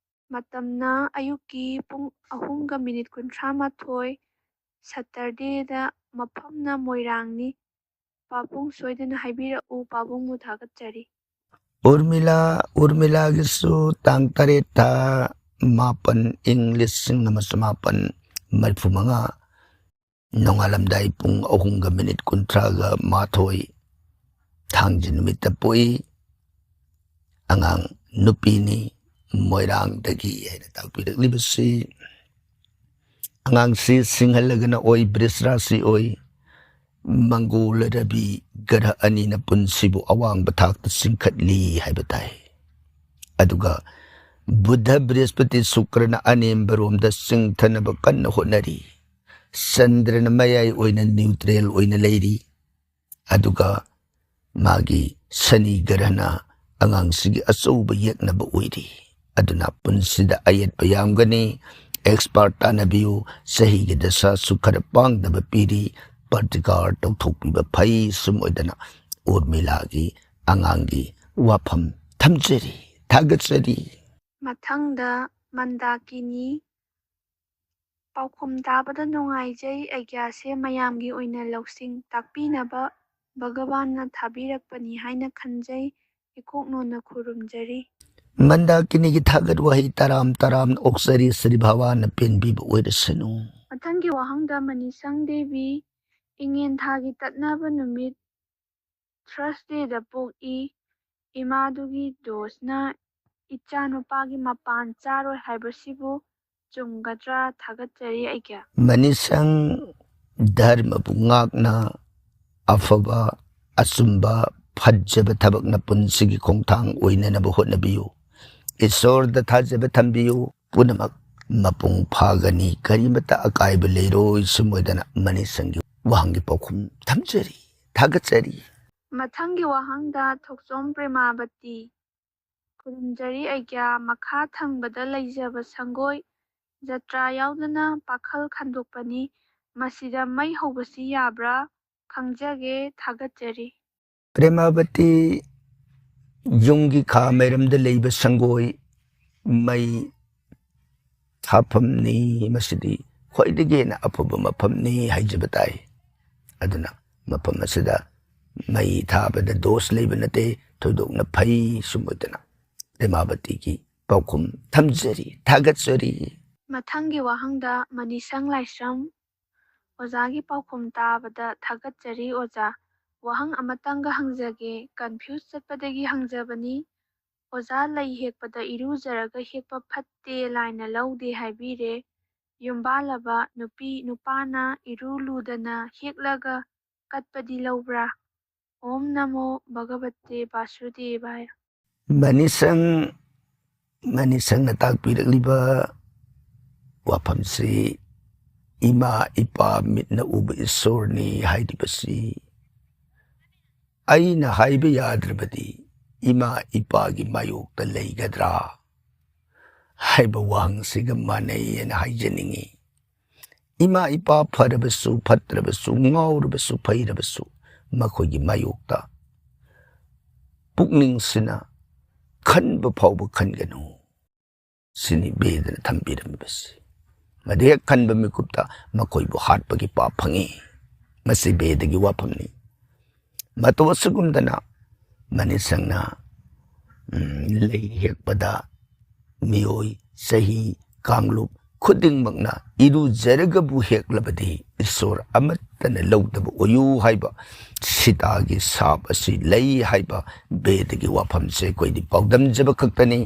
ꯃꯇꯝꯅ ꯑꯌꯨꯛꯀꯤ ꯄꯨꯡ ꯑꯍꯨꯝꯒ minute ꯀꯨꯟꯊ꯭ꯔꯥ ꯃꯥꯊꯣꯏ, Saturdayꯗ꯫ ꯃꯐꯝꯅ ꯃꯣꯏꯔꯥꯡꯅꯤ꯫ ꯄꯥꯕꯨꯡ ꯁꯣꯏꯗꯅ ꯍꯥꯏꯕꯤꯔꯛꯎ꯫ ꯄꯥꯕꯨꯡꯕꯨ ꯊꯥꯒꯠꯆꯔꯤ꯫ ꯎꯔꯃꯤꯂꯥ, ꯎꯔꯃꯤꯂꯥꯒꯤꯁꯨ ꯇꯥꯡ ꯇꯔꯦꯠ ꯊꯥ ꯃꯥꯄꯟ ꯏꯪ ꯂꯤꯁꯤꯡ ꯑꯃ ꯆꯃꯥꯄꯟ ꯃꯔꯤꯐꯨ ꯃꯉꯥ, ꯅꯣꯡꯉꯥꯜꯂꯝꯗꯥꯏ ꯄꯨꯡ ꯑꯍꯨꯝꯒ minute ꯀꯨꯟꯊ꯭ꯔꯥꯒ ꯃꯥꯊꯣꯏ, ꯊꯥꯡꯖ ꯅꯨꯃꯤꯠꯇ ꯄꯣꯛꯏ꯫ ꯑꯉꯥꯡ ꯅꯨꯄꯤꯅꯤ, ꯃꯣꯏꯔꯥꯡꯗꯒꯤ ꯍꯥꯏꯅ ꯇꯥꯛꯄꯤꯔꯛꯂꯤꯕꯁꯤ꯫ ꯑꯉꯥꯡꯁꯤ ꯁꯤꯡꯍꯜꯂꯒꯅ ꯑꯣꯏ, ꯕ꯭ꯔꯤꯁ ꯔꯥꯁꯤ ꯑꯣꯏ꯫ ꯃꯪꯒꯣꯜ ꯔꯕꯤ ꯒ꯭ꯔꯍ ꯑꯅꯤꯅ ꯄꯨꯟꯁꯤꯕꯨ ꯑꯋꯥꯡꯕ ꯊꯥꯛꯇ ꯆꯤꯡꯈꯠꯂꯤ ꯍꯥꯏꯕ ꯇꯥꯏ꯫ ꯑꯗꯨꯒ ꯕꯨꯙ, ꯕ꯭ꯔꯤꯍꯁꯄꯇꯤ, ꯁꯨꯀ꯭ꯔꯅ ꯑꯅꯦꯝꯕ ꯔꯣꯝꯗ ꯆꯤꯡꯊꯅꯕ ꯀꯟꯅ ꯍꯣꯠꯅꯔꯤ꯫ ꯆꯟꯗ꯭ꯔꯅ ꯃꯌꯥꯏ ꯑꯣꯏꯅ neutral ꯑꯣꯏꯅ ꯂꯩꯔꯤ꯫ ꯑꯗꯨꯒ ꯃꯥꯒꯤ ꯁꯅꯤ ꯒ꯭ꯔꯍꯅ ꯑꯉꯥꯡꯁꯤꯒꯤ ꯑꯆꯧꯕ ꯌꯦꯛꯅꯕ ꯑꯣꯏꯔꯤ꯫ ꯑꯗꯨꯅ ꯄꯨꯟꯁꯤꯗ ꯑꯌꯦꯠꯄ ꯌꯥꯝꯒꯅꯤ꯫ ꯑꯦꯛꯁꯄꯥꯔꯠ ꯇꯥꯟꯅꯕꯤꯌꯨ꯫ ꯆꯍꯤꯒꯤ ꯗꯁꯥꯁꯨ ꯈꯔ ꯄꯥꯡꯗꯕ ꯄꯤꯔꯤ꯫ ꯄ꯭ꯔꯇꯤꯀꯥꯔ ꯇꯧꯊꯣꯛꯄꯤꯕ ꯐꯩ꯫ ꯁꯨꯝ ꯑꯣꯏꯗꯅ ꯎꯔꯃꯤꯂꯥꯒꯤ ꯑꯉꯥꯡꯒꯤ ꯋꯥꯐꯝ ꯊꯝꯖꯔꯤ꯫ ꯊꯥꯒꯠꯆꯔꯤ꯫ ꯃꯊꯪꯗ ꯃꯟꯗꯥꯀꯤꯅꯤ꯫ ꯄꯥꯎꯈꯨꯝ ꯇꯥꯕꯗ ꯅꯨꯡꯉꯥꯏꯖꯩ꯫ ꯑꯩꯒ꯭ꯌꯥꯁꯦ ꯃꯌꯥꯝꯒꯤ ꯑꯣꯏꯅ ꯂꯧꯁꯤꯡ ꯇꯥꯛꯄꯤꯅꯕ ꯚꯒꯕꯥꯟꯅ ꯊꯥꯕꯤꯔꯛꯄꯅꯤ ꯍꯥꯏꯅ ꯈꯟꯖꯩ꯫ ꯏꯀꯣꯛꯅꯣꯟꯅ ꯈꯨꯔꯨꯝꯖꯔꯤ꯫ ꯃꯟꯗꯥꯀꯤꯅꯤꯒꯤ ꯊꯥꯒꯠ ꯋꯥꯍꯩ ꯇꯔꯥꯝ ꯇꯔꯥꯝꯅ ꯑꯣꯛꯆꯔꯤ꯫ ꯁ꯭ꯔꯤ ꯚꯒꯋꯥꯟꯅ ꯄꯦꯟꯕꯤꯕ ꯑꯣꯏꯔꯁꯅꯨ꯫ ꯃꯊꯪꯒꯤ ꯋꯥꯍꯪꯗ ꯃꯅꯤꯁꯪ ꯗꯦꯕꯤ, ꯏꯉꯦꯟ ꯊꯥꯒꯤ ꯇꯠꯅꯕ ꯅꯨꯃꯤꯠ Thursdayꯗ ꯄꯣꯛꯏ꯫ ꯏꯃꯥꯗꯨꯒꯤ ꯗꯣꯁꯅ ꯏꯆꯥ ꯅꯨꯄꯥꯒꯤ ꯃꯄꯥꯟ ꯆꯥꯔꯣꯏ ꯍꯥꯏꯕꯁꯤꯕꯨ ꯆꯨꯝꯒꯗ꯭ꯔꯥ? ꯊꯥꯒꯠꯆꯔꯤ ꯑꯩꯒꯤ꯫ ꯃꯅꯤꯁꯪ, ꯙꯔꯃꯕꯨ ꯉꯥꯛꯅ ꯑꯐꯕ, ꯑꯆꯨꯝꯕ, ꯐꯖꯕ ꯊꯕꯛꯅ ꯄꯨꯟꯁꯤꯒꯤ ꯈꯣꯡꯊꯥꯡ ꯑꯣꯏꯅꯅꯕ ꯍꯣꯠꯅꯕꯤꯌꯨ꯫ ꯏꯁꯣꯔꯗ ꯊꯥꯖꯕ ꯊꯝꯕꯤꯌꯨ꯫ ꯄꯨꯝꯅꯃꯛ ꯃꯄꯨꯡ ꯐꯥꯒꯅꯤ, ꯀꯔꯤꯃꯇ ꯑꯀꯥꯏꯕ ꯂꯩꯔꯣꯏ꯫ ꯁꯨꯝ ꯑꯣꯏꯗꯅ ꯃꯅꯤꯁꯪꯒꯤ ꯋꯥꯍꯪꯒꯤ ꯄꯥꯎꯈꯨꯝ ꯊꯝꯖꯔꯤ, ꯊꯥꯒꯠꯆꯔꯤ꯫ ꯃꯊꯪꯒꯤ ꯋꯥꯍꯪꯗ ꯊꯣꯛꯆꯣꯝ ꯄ꯭ꯔꯦꯃꯥꯕꯇꯤ꯫ ꯈꯨꯔꯨꯝꯖꯔꯤ ꯑꯩꯒ꯭ꯌꯥ꯫ ꯃꯈꯥ ꯊꯪꯕꯗ ꯂꯩꯖꯕ ꯁꯪꯒꯣꯏ ꯖꯇ꯭ꯔꯥ ꯌꯥꯎꯗꯅ ꯄꯥꯈꯜ ꯈꯟꯗꯣꯛꯄꯅꯤ꯫ ꯃꯁꯤꯗ ꯃꯩ ꯍꯧꯕꯁꯤ ꯌꯥꯕ꯭ꯔꯥ? ꯈꯪꯖꯒꯦ꯫ ꯊꯥꯒꯠꯆꯔꯤ꯫ ꯄ꯭ꯔꯦꯃꯥꯕꯇꯤ, ꯌꯨꯝꯒꯤ ꯈꯥ ꯃꯩꯔꯝꯗ ꯂꯩꯕ ꯁꯪꯒꯣꯏ ꯃꯩ ꯊꯥꯐꯝꯅꯤ꯫ ꯃꯁꯤꯗꯤ ꯈ꯭ꯋꯥꯏꯗꯒꯤ ꯍꯦꯟꯅ ꯑꯐꯕ ꯃꯐꯝꯅꯤ ꯍꯥꯏꯖꯕ ꯇꯥꯏ꯫ ꯑꯗꯨꯅ ꯃꯐꯝ ꯑꯁꯤꯗ ꯃꯩ ꯊꯥꯕꯗ ꯗꯣꯁ ꯂꯩꯕ ꯅꯠꯇꯦ, ꯊꯣꯏꯗꯣꯛꯅ ꯐꯩ꯫ ꯁꯨꯝ ꯑꯣꯏꯗꯅ ꯄ꯭ꯔꯦꯃꯥꯕꯇꯤꯒꯤ ꯄꯥꯎꯈꯨꯝ ꯊꯝꯖꯔꯤ, ꯊꯥꯒꯠꯆꯔꯤ꯫ ꯃꯊꯪꯒꯤ ꯋꯥꯍꯪꯗ ꯃꯅꯤꯁꯪ ꯂꯥꯏꯁ꯭ꯔꯝ꯫ ꯑꯣꯖꯥꯒꯤ ꯄꯥꯎꯈꯨꯝ ꯇꯥꯕꯗ ꯊꯥꯒꯠꯆꯔꯤ ꯑꯣꯖꯥ꯫ ꯋꯥꯍꯪ ꯑꯃꯇꯪꯒ ꯍꯪꯖꯒꯦ, ꯀꯟꯐ꯭ꯌꯨꯁ ꯆꯠꯄꯗꯒꯤ ꯍꯪꯖꯕꯅꯤ꯫ ꯑꯣꯖꯥ, ꯂꯩ ꯍꯦꯛꯄꯗ ꯏꯔꯨꯖꯔꯒ ꯍꯦꯛꯄ ꯐꯠꯇꯦ, ꯂꯥꯏꯅ ꯂꯧꯗꯦ ꯍꯥꯏꯕꯤꯔꯦ꯫ ꯌꯨꯝꯕꯥꯜꯂꯕ ꯅꯨꯄꯤ ꯅꯨꯄꯥꯅ ꯏꯔꯨ ꯂꯨꯗꯅ ꯍꯦꯛꯂꯒ ꯀꯠꯄꯗꯤ ꯂꯧꯕ꯭ꯔꯥ? ꯎꯝ ꯅꯃꯣ ꯚꯒꯕꯇꯦ ꯕꯥꯁꯨꯗꯦꯕꯥꯌ꯫ ꯃꯅꯤꯁꯪ, ꯃꯅꯤꯁꯪꯅ ꯇꯥꯛꯄꯤꯔꯛꯂꯤꯕ ꯋꯥꯐꯝꯁꯤ ꯏꯃꯥ ꯏꯄꯥ ꯃꯤꯠꯅ ꯎꯕ ꯏꯁꯣꯔꯅꯤ ꯍꯥꯏꯔꯤꯕꯁꯤ ꯑꯩꯅ ꯍꯥꯏꯕ ꯌꯥꯗ꯭ꯔꯕꯗꯤ ꯏꯃꯥ ꯏꯄꯥꯒꯤ ꯃꯥꯌꯣꯛꯇ ꯂꯩꯒꯗ꯭ꯔꯥ ꯍꯥꯏꯕ ꯋꯥꯍꯪꯁꯤꯒ ꯃꯥꯟꯅꯩ ꯍꯥꯏꯅ ꯍꯥꯏꯖꯅꯤꯡꯏ꯫ ꯏꯃꯥ ꯏꯄꯥ ꯐꯔꯕꯁꯨ, ꯐꯠꯇ꯭ꯔꯕꯁꯨ, ꯉꯥꯎꯔꯕꯁꯨ, ꯐꯩꯔꯕꯁꯨ, ꯃꯈꯣꯏꯒꯤ ꯃꯥꯌꯣꯛꯇ ꯄꯨꯛꯅꯤꯡꯁꯤꯅ ꯈꯟꯕ ꯐꯥꯎꯕ ꯈꯟꯒꯅꯨ꯫ ꯁꯤꯅꯤ ꯕꯦꯗꯅ ꯊꯝꯕꯤꯔꯝꯃꯤꯕꯁꯤ꯫ ꯃꯗꯨ ꯍꯦꯛ ꯈꯟꯕ ꯃꯤꯀꯨꯞꯇ ꯃꯈꯣꯏꯕꯨ ꯍꯥꯠꯄꯒꯤ ꯄꯥꯞ ꯐꯪꯏ꯫ ꯃꯁꯤ ꯕꯦꯗꯒꯤ ꯋꯥꯐꯝꯅꯤ꯫ ꯃꯇꯧ ꯑꯁꯤꯒꯨꯝꯗꯅ ꯃꯅꯤꯁꯪꯅ, ꯎꯝ, ꯂꯩ ꯍꯦꯛꯄꯗ ꯃꯤꯑꯣꯏ ꯆꯍꯤ ꯀꯥꯡꯂꯨꯞ ꯈꯨꯗꯤꯡꯃꯛꯅ ꯏꯔꯨꯖꯔꯒꯕꯨ ꯍꯦꯛꯂꯕꯗꯤ ꯏꯁꯣꯔ ꯑꯃꯠꯇꯅ ꯂꯧꯗꯕ ꯑꯣꯏꯌꯨ ꯍꯥꯏꯕ ꯁꯤꯇꯥꯒꯤ ꯁꯥꯞ ꯑꯁꯤ ꯂꯩ ꯍꯥꯏꯕ ꯕꯦꯗꯒꯤ ꯋꯥꯐꯝꯁꯦ ꯑꯩꯈꯣꯏꯗꯤ ꯄꯥꯎꯗꯝꯖꯕ ꯈꯛꯇꯅꯤ꯫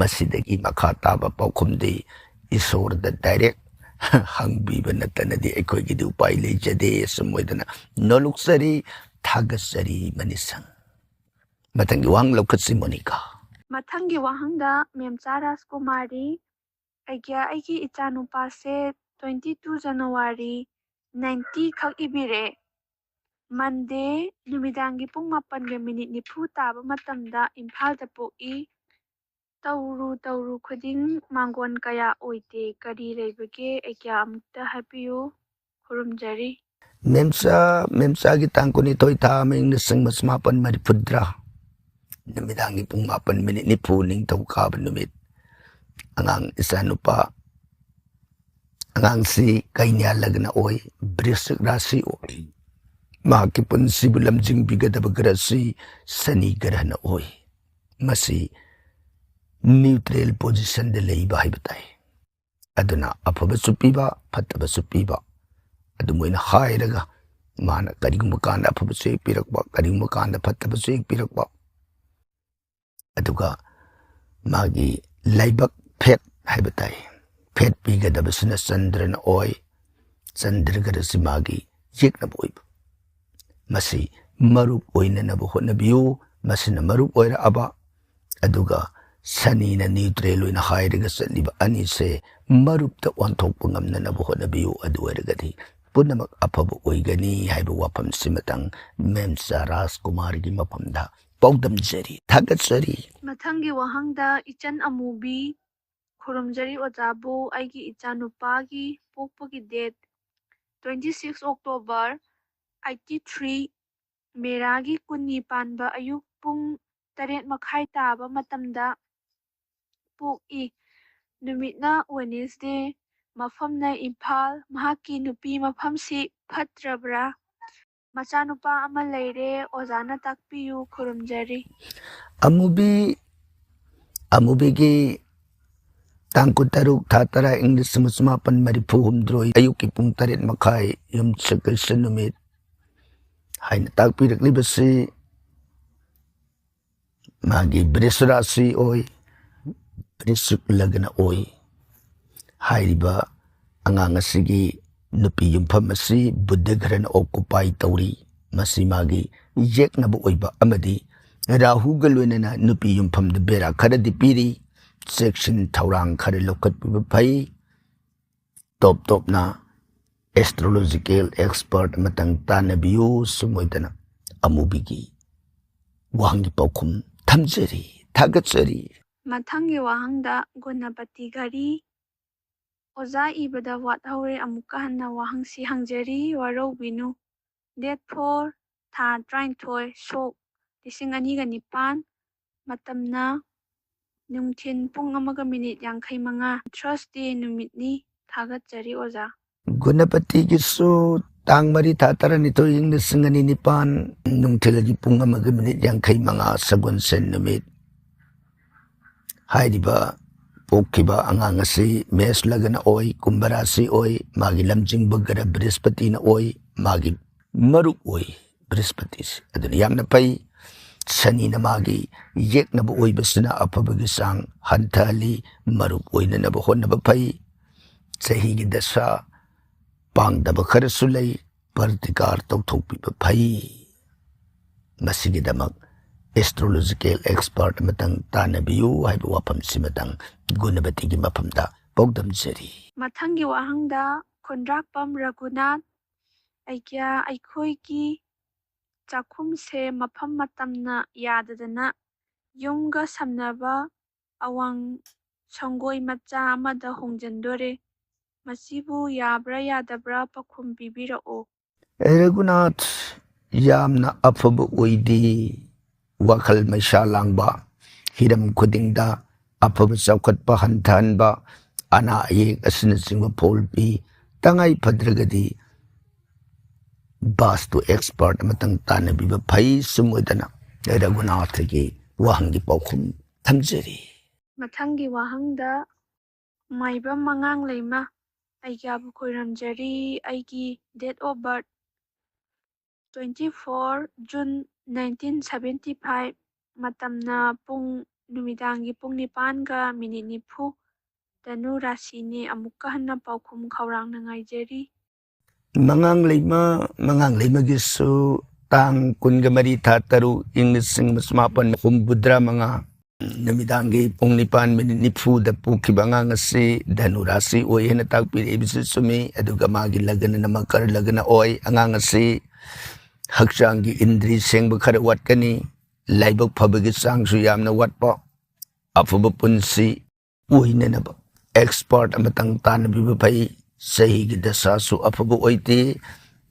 ꯃꯁꯤꯗꯒꯤ ꯃꯈꯥ ꯇꯥꯕ ꯄꯥꯎꯈꯨꯝꯗꯤ ꯏꯁꯣꯔꯗ ꯗꯥꯏꯔꯦꯛ ꯍꯪꯕꯤꯕ ꯅꯠꯇꯅꯗꯤ ꯑꯩꯈꯣꯏꯒꯤꯗꯤ ꯎꯄꯥꯏ ꯂꯩꯖꯗꯦ꯫ ꯑꯁꯨꯝ ꯑꯣꯏꯗꯅ ꯅꯣꯂꯨꯛꯆꯔꯤ, ꯊꯥꯒꯠꯆꯔꯤ ꯃꯅꯤꯁꯪ꯫ ꯃꯊꯪꯒꯤ ꯋꯥꯍꯪ ꯂꯧꯈꯠꯁꯤ ꯃꯣꯅꯤꯀꯥ꯫ ꯃꯊꯪꯒꯤ ꯋꯥꯍꯪꯗ ꯃꯦꯝꯆꯥ ꯔꯥꯖꯀꯨꯃꯥꯔꯤ, ꯑꯩꯒꯤ ꯑꯩꯒꯤ ꯏꯆꯥꯅꯨꯄꯥꯁꯦ twenty two January ninety ꯈꯛ ꯏꯕꯤꯔꯛꯑꯦ꯫ Monday ꯅꯨꯃꯤꯗꯥꯡꯒꯤ ꯄꯨꯡ ꯃꯥꯄꯟꯒ ꯃꯤꯅꯤꯠ ꯅꯤꯐꯨ ꯇꯥꯕ ꯃꯇꯝꯗ ꯏꯝꯐꯥꯜꯗ ꯄꯣꯛꯏ꯫ ꯇꯧꯔꯨ ꯇꯧꯔꯨ ꯈꯨꯗꯤꯡ ꯃꯥꯡꯒꯣꯟ ꯀꯌꯥ ꯑꯣꯏꯗꯦ꯫ ꯀꯔꯤ ꯂꯩꯕꯒꯦ? ꯑꯩꯒꯤ ꯑꯃꯨꯛꯇ ꯍꯥꯏꯕꯤꯌꯨ꯫ ꯈꯨꯔꯨꯝꯖꯔꯤ꯫ ꯃꯦꯝꯆꯥ, ꯃꯦꯝꯆꯥꯒꯤ ꯇꯥꯡ ꯀꯨꯟꯅꯤꯊꯣꯏ ꯊꯥ ꯑꯃ ꯏꯪ ꯂꯤꯁꯤꯡ ꯑꯃ ꯆꯃꯥꯄꯟ ꯃꯔꯤꯐꯨꯇꯔꯥ, ꯅꯨꯃꯤꯗꯥꯡꯒꯤ ꯄꯨꯡ ꯃꯥꯄꯟ ꯃꯤꯅꯤꯠ ꯅꯤꯐꯨ, ꯅꯤꯡꯊꯧꯀꯥꯕ ꯅꯨꯃꯤꯠ꯫ ꯑꯉꯥꯡ ꯏꯆꯥꯅꯨꯄꯥ, ꯑꯉꯥꯡꯁꯤ ꯀꯩꯅ꯭ꯌꯥ ꯂꯒꯅ ꯑꯣꯏ, ꯕ꯭ꯔꯤꯁꯤꯛ ꯔꯥꯁꯤ ꯑꯣꯏ꯫ ꯃꯍꯥꯛꯀꯤ ꯄꯨꯟꯁꯤꯕꯨ ꯂꯝꯖꯤꯡꯕꯤꯒꯗꯕ ꯒ꯭ꯔꯍꯁꯤ ꯁꯅꯤ ꯒ꯭ꯔꯍꯅ ꯑꯣꯏ꯫ ꯃꯁꯤ neutral positionꯗ ꯂꯩꯕ ꯍꯥꯏꯕ ꯇꯥꯏ꯫ ꯑꯗꯨꯅ ꯑꯐꯕꯁꯨ ꯄꯤꯕ, ꯐꯠꯇꯕꯁꯨ ꯄꯤꯕ꯫ ꯑꯗꯨꯝ ꯑꯣꯏꯅ ꯍꯥꯏꯔꯒ ꯃꯥꯅ ꯀꯔꯤꯒꯨꯝꯕ ꯀꯥꯟꯗ ꯑꯐꯕꯁꯨ ꯍꯦꯛ ꯄꯤꯔꯛꯄ, ꯀꯔꯤꯒꯨꯝꯕ ꯀꯥꯟꯗ ꯐꯠꯇꯕꯁꯨ ꯍꯦꯛ ꯄꯤꯔꯛꯄ꯫ ꯑꯗꯨꯒ ꯃꯥꯒꯤ ꯂꯥꯏꯕꯛ ꯐꯦꯠ ꯍꯥꯏꯕ ꯇꯥꯏ꯫ ꯐꯦꯠ ꯄꯤꯒꯗꯕꯁꯤꯅ ꯆꯟꯗ꯭ꯔꯅ ꯑꯣꯏ꯫ ꯆꯟꯗ꯭ꯔ ꯒ꯭ꯔꯍꯁꯤ ꯃꯥꯒꯤ ꯌꯦꯛꯅꯕ ꯑꯣꯏꯕ꯫ ꯃꯁꯤ ꯃꯔꯨꯞ ꯑꯣꯏꯅꯅꯕ ꯍꯣꯠꯅꯕꯤꯌꯨ꯫ ꯃꯁꯤꯅ ꯃꯔꯨꯞ ꯑꯣꯏꯔꯛꯑꯕ, ꯑꯗꯨꯒ ꯁꯅꯤꯅ neutral ꯑꯣꯏꯅ ꯍꯥꯏꯔꯒ ꯆꯠꯂꯤꯕ ꯑꯅꯤꯁꯦ ꯃꯔꯨꯞꯇ ꯑꯣꯟꯊꯣꯛꯄ ꯉꯝꯅꯅꯕ ꯍꯣꯠꯅꯕꯤꯌꯨ꯫ ꯑꯗꯨ ꯑꯣꯏꯔꯒꯗꯤ ꯄꯨꯝꯅꯃꯛ ꯑꯐꯕ ꯑꯣꯏꯒꯅꯤ ꯍꯥꯏꯕ ꯋꯥꯐꯝꯁꯤꯃꯇꯪ ꯃꯦꯝꯆꯥ ꯔꯥꯖꯀꯨꯃꯥꯔꯒꯤ ꯃꯐꯝꯗ ꯄꯥꯎꯗꯝꯖꯔꯤ, ꯊꯥꯒꯠꯆꯔꯤ꯫ ꯃꯊꯪꯒꯤ ꯋꯥꯍꯪꯗ ꯏꯆꯟ ꯑꯃꯨꯕꯤ꯫ ꯈꯨꯔꯨꯝꯖꯔꯤ ꯑꯣꯖꯥꯕꯨ꯫ ꯑꯩꯒꯤ ꯏꯆꯥꯅꯨꯄꯥꯒꯤ ꯄꯣꯛꯄꯒꯤ date twenty six October eighty three, ꯃꯦꯔꯥꯒꯤ ꯀꯨꯟꯅꯤ ꯄꯥꯟꯕ ꯑꯌꯨꯛ ꯄꯨꯡ ꯇꯔꯦꯠ ꯃꯈꯥꯏ ꯇꯥꯕ ꯃꯇꯝꯗ ꯄꯣꯛꯏ꯫ ꯅꯨꯃꯤꯠꯅ Wednesday, ꯃꯐꯝꯅ ꯏꯝꯐꯥꯜ꯫ ꯃꯍꯥꯛꯀꯤ ꯅꯨꯄꯤ ꯃꯐꯝꯁꯤ ꯐꯠꯇ꯭ꯔꯕ꯭ꯔꯥ? ꯃꯆꯥꯅꯨꯄꯥ ꯑꯃ ꯂꯩꯔꯦ, ꯑꯣꯖꯥꯅ ꯇꯥꯛꯄꯤꯌꯨ꯫ ꯈꯨꯔꯨꯝꯖꯔꯤ꯫ ꯑꯃꯨꯕꯤ, ꯑꯃꯨꯕꯤꯒꯤ ꯇꯥꯡ ꯀꯨꯟꯇꯔꯨꯛ ꯊꯥ ꯇꯔꯥ ꯏꯪ ꯂꯤꯁꯤꯡ ꯑꯃ ꯆꯃꯥꯄꯟ ꯃꯔꯤꯐꯨ ꯍꯨꯝꯗꯣꯏ ꯑꯌꯨꯛꯀꯤ ꯄꯨꯡ ꯇꯔꯦꯠ ꯃꯈꯥꯏ ꯌꯨꯝꯁꯀꯩꯁ ꯅꯨꯃꯤꯠ ꯍꯥꯏꯅ ꯇꯥꯛꯄꯤꯔꯛꯂꯤꯕꯁꯤ ꯃꯥꯒꯤ ꯕ꯭ꯔꯤꯁ ꯔꯥꯁꯤ ꯑꯣꯏ, ꯕ꯭ꯔꯤꯁꯤꯛ ꯂꯒꯅ ꯑꯣꯏ꯫ ꯍꯥꯏꯔꯤꯕ ꯑꯉꯥꯡ ꯑꯁꯤꯒꯤ ꯅꯨꯄꯤ ꯌꯨꯝꯐꯝ ꯑꯁꯤ ꯕꯨꯙ ꯒ꯭ꯔꯍꯅ occupy ꯇꯧꯔꯤ꯫ ꯃꯁꯤ ꯃꯥꯒꯤ ꯌꯦꯛꯅꯕ ꯑꯣꯏꯕ ꯑꯃꯗꯤ ꯔꯥꯍꯨꯒ ꯂꯣꯏꯅꯅ ꯅꯨꯄꯤ ꯌꯨꯝꯐꯝꯗ ꯕꯦꯔꯥ ꯈꯔꯗꯤ ꯄꯤꯔꯤ꯫ ꯆꯦꯛꯁꯤꯟ ꯊꯧꯔꯥꯡ ꯈꯔ ꯂꯧꯈꯠꯄꯤꯕ ꯐꯩ꯫ ꯇꯣꯞ ꯇꯣꯞꯅ ꯑꯦꯁꯇ꯭ꯔꯣꯂꯣꯖꯤꯀꯦꯜ ꯑꯦꯛꯁꯄꯔꯠ ꯑꯃꯇꯪ ꯇꯥꯟꯅꯕꯤꯌꯨ꯫ ꯁꯨꯝ ꯑꯣꯏꯗꯅ ꯑꯃꯨꯕꯤꯒꯤ ꯋꯥꯍꯪꯒꯤ ꯄꯥꯎꯈꯨꯝ ꯊꯝꯖꯔꯤ꯫ ꯊꯥꯒꯠꯆꯔꯤ꯫ ꯃꯊꯪꯒꯤ ꯋꯥꯍꯪꯗ ꯒꯨꯅꯄꯇꯤ ꯘꯔꯤ꯫ ꯑꯣꯖꯥ, ꯏꯕꯗ ꯋꯥꯠꯍꯧꯔꯦ, ꯑꯃꯨꯛꯀ ꯍꯟꯅ ꯋꯥꯍꯪꯁꯤ ꯍꯪꯖꯔꯤ, ꯋꯥꯔꯧꯕꯤꯅꯨ꯫ Date four, ꯊꯥ ꯇꯔꯥꯅꯤꯊꯣꯏ, ꯁꯣꯛ, ꯂꯤꯁꯤꯡ ꯑꯅꯤꯒ ꯅꯤꯄꯥꯟ, ꯃꯇꯝꯅ ꯅꯨꯡꯊꯤꯟ ꯄꯨꯡ ꯑꯃꯒ ꯃꯤꯅꯤꯠ ꯌꯥꯡꯈꯩ ꯃꯉꯥ, Thursday ꯅꯨꯃꯤꯠꯅꯤ꯫ ꯊꯥꯒꯠꯆꯔꯤ ꯑꯣꯖꯥ꯫ ꯒꯨꯅꯄꯇꯤꯒꯤꯁꯨ ꯇꯥꯡ ꯃꯔꯤ, ꯊꯥ ꯇꯔꯥꯅꯤꯊꯣꯏ, ꯏꯪ ꯂꯤꯁꯤꯡ ꯑꯅꯤ ꯅꯤꯄꯥꯟ, ꯅꯨꯡꯊꯤꯜꯒꯤ ꯄꯨꯡ ꯑꯃꯒ ꯃꯤꯅꯤꯠ ꯌꯥꯡꯈꯩ ꯃꯉꯥ, ꯁꯒꯣꯜꯁꯦꯟ ꯅꯨꯃꯤꯠ꯫ ꯍꯥꯏꯔꯤꯕ ꯄꯣꯛꯈꯤꯕ ꯑꯉꯥꯡ ꯑꯁꯤ ꯃꯦꯁ ꯂꯒꯅ ꯑꯣꯏ, ꯀꯨꯝꯚ ꯔꯥꯁꯤ ꯑꯣꯏ, ꯃꯥꯒꯤ ꯂꯝꯖꯤꯡꯕ ꯒ꯭ꯔꯍ ꯕ꯭ꯔꯤꯍꯁꯄꯇꯤꯅ ꯑꯣꯏ, ꯃꯥꯒꯤ ꯃꯔꯨꯞ ꯑꯣꯏ ꯕ꯭ꯔꯤꯍꯁꯄꯇꯤꯁꯤ꯫ ꯑꯗꯨꯅ ꯌꯥꯝꯅ ꯐꯩ꯫ ꯁꯅꯤꯅ ꯃꯥꯒꯤ ꯌꯦꯛꯅꯕ ꯑꯣꯏꯕꯁꯤꯅ ꯑꯐꯕꯒꯤ ꯆꯥꯡ ꯍꯟꯊꯍꯜꯂꯤ, ꯃꯔꯨꯞ ꯑꯣꯏꯅꯅꯕ ꯍꯣꯠꯅꯕ ꯐꯩ꯫ ꯆꯍꯤꯒꯤ ꯗꯁꯥ ꯄꯥꯡꯗꯕ ꯈꯔꯁꯨ ꯂꯩ, ꯄ꯭ꯔꯇꯤꯀꯥꯔ ꯇꯧꯊꯣꯛꯄꯤꯕ ꯐꯩ꯫ ꯃꯁꯤꯒꯤꯗꯃꯛ ꯑꯦꯁꯇ꯭ꯔꯣꯂꯣꯖꯤꯀꯦꯜ ꯑꯦꯛꯁꯄꯔꯠ ꯑꯃꯇꯪ ꯇꯥꯟꯅꯕꯤꯌꯨ ꯍꯥꯏꯕ ꯋꯥꯐꯝꯁꯤꯃꯇꯪ ꯒꯨꯅꯄꯇꯤꯒꯤ ꯃꯐꯝꯗ ꯄꯥꯎꯗꯝꯖꯔꯤ꯫ ꯃꯊꯪꯒꯤ ꯋꯥꯍꯪꯗ ꯈꯨꯟꯗ꯭ꯔꯥꯛꯄꯝ ꯔꯘꯨꯅꯥꯊ, ꯑꯩꯒ꯭ꯌꯥ, ꯑꯩꯈꯣꯏꯒꯤ ꯆꯥꯛꯈꯨꯝꯁꯦ ꯃꯐꯝ ꯃꯇꯝꯅ ꯌꯥꯗꯗꯅ ꯌꯨꯝꯒ ꯁꯝꯅꯕ ꯑꯋꯥꯡ ꯁꯪꯒꯣꯏ ꯃꯆꯥ ꯑꯃꯗ ꯍꯣꯡꯖꯤꯟꯗꯣꯔꯦ꯫ ꯃꯁꯤꯕꯨ ꯌꯥꯕ꯭ꯔꯥ ꯌꯥꯗꯕ꯭ꯔꯥ ꯄꯥꯎꯈꯨꯝ ꯄꯤꯕꯤꯔꯛꯑꯣ꯫ ꯔꯘꯨꯅꯥꯊ, ꯌꯥꯝꯅ ꯑꯐꯕ ꯑꯣꯏꯗꯦ꯫ ꯋꯥꯈꯜ ꯃꯩꯁꯥ ꯂꯥꯡꯕ, ꯍꯤꯔꯝ ꯈꯨꯗꯤꯡꯗ ꯑꯐꯕ ꯆꯥꯎꯈꯠꯄ ꯍꯟꯊꯍꯟꯕ, ꯑꯅꯥ ꯑꯌꯦꯛ ꯑꯁꯤꯅꯆꯤꯡꯕ ꯐꯣꯜ ꯄꯤ꯫ ꯇꯉꯥꯏ ꯐꯗ꯭ꯔꯒꯗꯤ ꯚꯥꯁꯇꯨ ꯑꯦꯛꯁꯄꯔꯠ ꯑꯃꯇꯪ ꯇꯥꯟꯅꯕꯤꯕ ꯐꯩ꯫ ꯁꯨꯝ ꯑꯣꯏꯗꯅ ꯔꯘꯨꯅꯥꯊꯒꯤ ꯋꯥꯍꯪꯒꯤ ꯄꯥꯎꯈꯨꯝ ꯊꯝꯖꯔꯤ꯫ ꯃꯊꯪꯒꯤ ꯋꯥꯍꯪꯗ ꯃꯥꯏꯕꯝ ꯃꯉꯥꯡꯂꯩꯃ, ꯑꯩꯒ꯭ꯌꯥꯕꯨ ꯈꯣꯏꯔꯝꯖꯔꯤ꯫ ꯑꯩꯒꯤ date of birth twenty four June nineteen seventy five, ꯃꯇꯝꯅ ꯄꯨꯡ, ꯅꯨꯃꯤꯗꯥꯡꯒꯤ ꯄꯨꯡ ꯅꯤꯄꯥꯟꯒ ꯃꯤꯅꯤꯠ ꯅꯤꯐꯨ, ꯙꯅꯨ ꯔꯥꯁꯤꯅꯤ꯫ ꯑꯃꯨꯛꯀ ꯍꯟꯅ ꯄꯥꯎꯈꯨꯝ ꯈꯧꯔꯥꯡꯅ ꯉꯥꯏꯖꯔꯤ꯫ ꯃꯉꯥꯡꯂꯩꯃ, ꯃꯉꯥꯡꯂꯩꯃꯒꯤꯁꯨ ꯇꯥꯡ ꯀꯨꯟꯒ ꯃꯔꯤ, ꯊꯥ ꯇꯔꯨꯛ, ꯏꯪ ꯂꯤꯁꯤꯡ ꯑꯃ ꯆꯃꯥꯄꯟ ꯍꯨꯝꯐꯨꯇꯔꯥ ꯃꯉꯥ, ꯅꯨꯃꯤꯗꯥꯡꯒꯤ ꯄꯨꯡ ꯅꯤꯄꯥꯟ ꯃꯤꯅꯤꯠ ꯅꯤꯐꯨꯗ ꯄꯣꯛꯈꯤꯕ ꯑꯉꯥꯡ ꯑꯁꯤ ꯙꯅꯨ ꯔꯥꯁꯤ ꯑꯣꯏ ꯍꯥꯏꯅ ꯇꯥꯛꯄꯤꯔꯛꯏꯕꯁꯨ ꯆꯨꯝꯃꯤ꯫ ꯑꯗꯨꯒ ꯃꯥꯒꯤ ꯂꯒꯅꯅ ꯃꯀꯔ ꯂꯒꯅ ꯑꯣꯏ꯫ ꯑꯉꯥꯡ ꯑꯁꯤ ꯍꯛꯆꯥꯡꯒꯤ ꯏꯟꯗ꯭ꯔꯤ ꯁꯦꯡꯕ ꯈꯔ ꯋꯥꯠꯀꯅꯤ꯫ ꯂꯥꯏꯕꯛ ꯐꯕꯒꯤ ꯆꯥꯡꯁꯨ ꯌꯥꯝꯅ ꯋꯥꯠꯄ꯫ ꯑꯐꯕ ꯄꯨꯟꯁꯤ ꯑꯣꯏꯅꯅꯕ ꯑꯦꯛꯁꯄꯔꯠ ꯑꯃꯇꯪ ꯇꯥꯟꯅꯕꯤꯕ ꯐꯩ꯫ ꯆꯍꯤꯒꯤ ꯗꯁꯥꯁꯨ ꯑꯐꯕ ꯑꯣꯏꯗꯦ꯫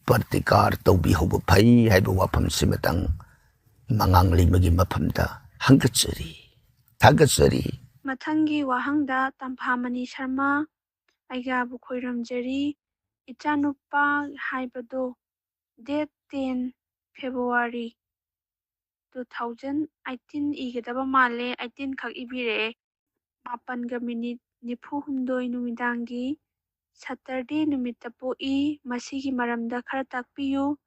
ꯄ꯭ꯔꯇꯤꯀꯥꯔ ꯇꯧꯕꯤꯍꯧꯕ ꯐꯩ ꯍꯥꯏꯕ ꯋꯥꯐꯝꯁꯤꯃꯇꯪ ꯃꯉꯥꯡꯂꯩꯃꯒꯤ ꯃꯐꯝꯗ ꯍꯪꯒꯠꯆꯔꯤ, ꯊꯥꯒꯠꯆꯔꯤ꯫ ꯃꯊꯪꯒꯤ ꯋꯥꯍꯪꯗ ꯇꯝꯐꯥꯃꯅꯤ ꯁꯔꯃ ꯑꯩꯒꯥꯕꯨ ꯈꯣꯏꯔꯝꯖꯔꯤ꯫ ꯏꯆꯥꯅꯨꯄꯥ ꯍꯥꯏꯕꯗꯣ date ten February two thousand eighteen ꯏꯒꯗꯕ ꯃꯥꯜꯂꯦ, eighteen ꯈꯛ ꯏꯕꯤꯔꯛꯑꯦ꯫ ꯃꯥꯄꯟꯒ ꯃꯤꯅꯤꯠ ꯅꯤꯐꯨ ꯍꯨꯝꯗꯣꯏ ꯅꯨꯃꯤꯗꯥꯡꯒꯤ Saturday ꯅꯨꯃꯤꯠꯇ ꯄꯣꯛꯏ꯫ ꯃꯁꯤꯒꯤ ꯃꯔꯝꯗ ꯈꯔ ꯇꯥꯛꯄꯤꯌꯨ꯫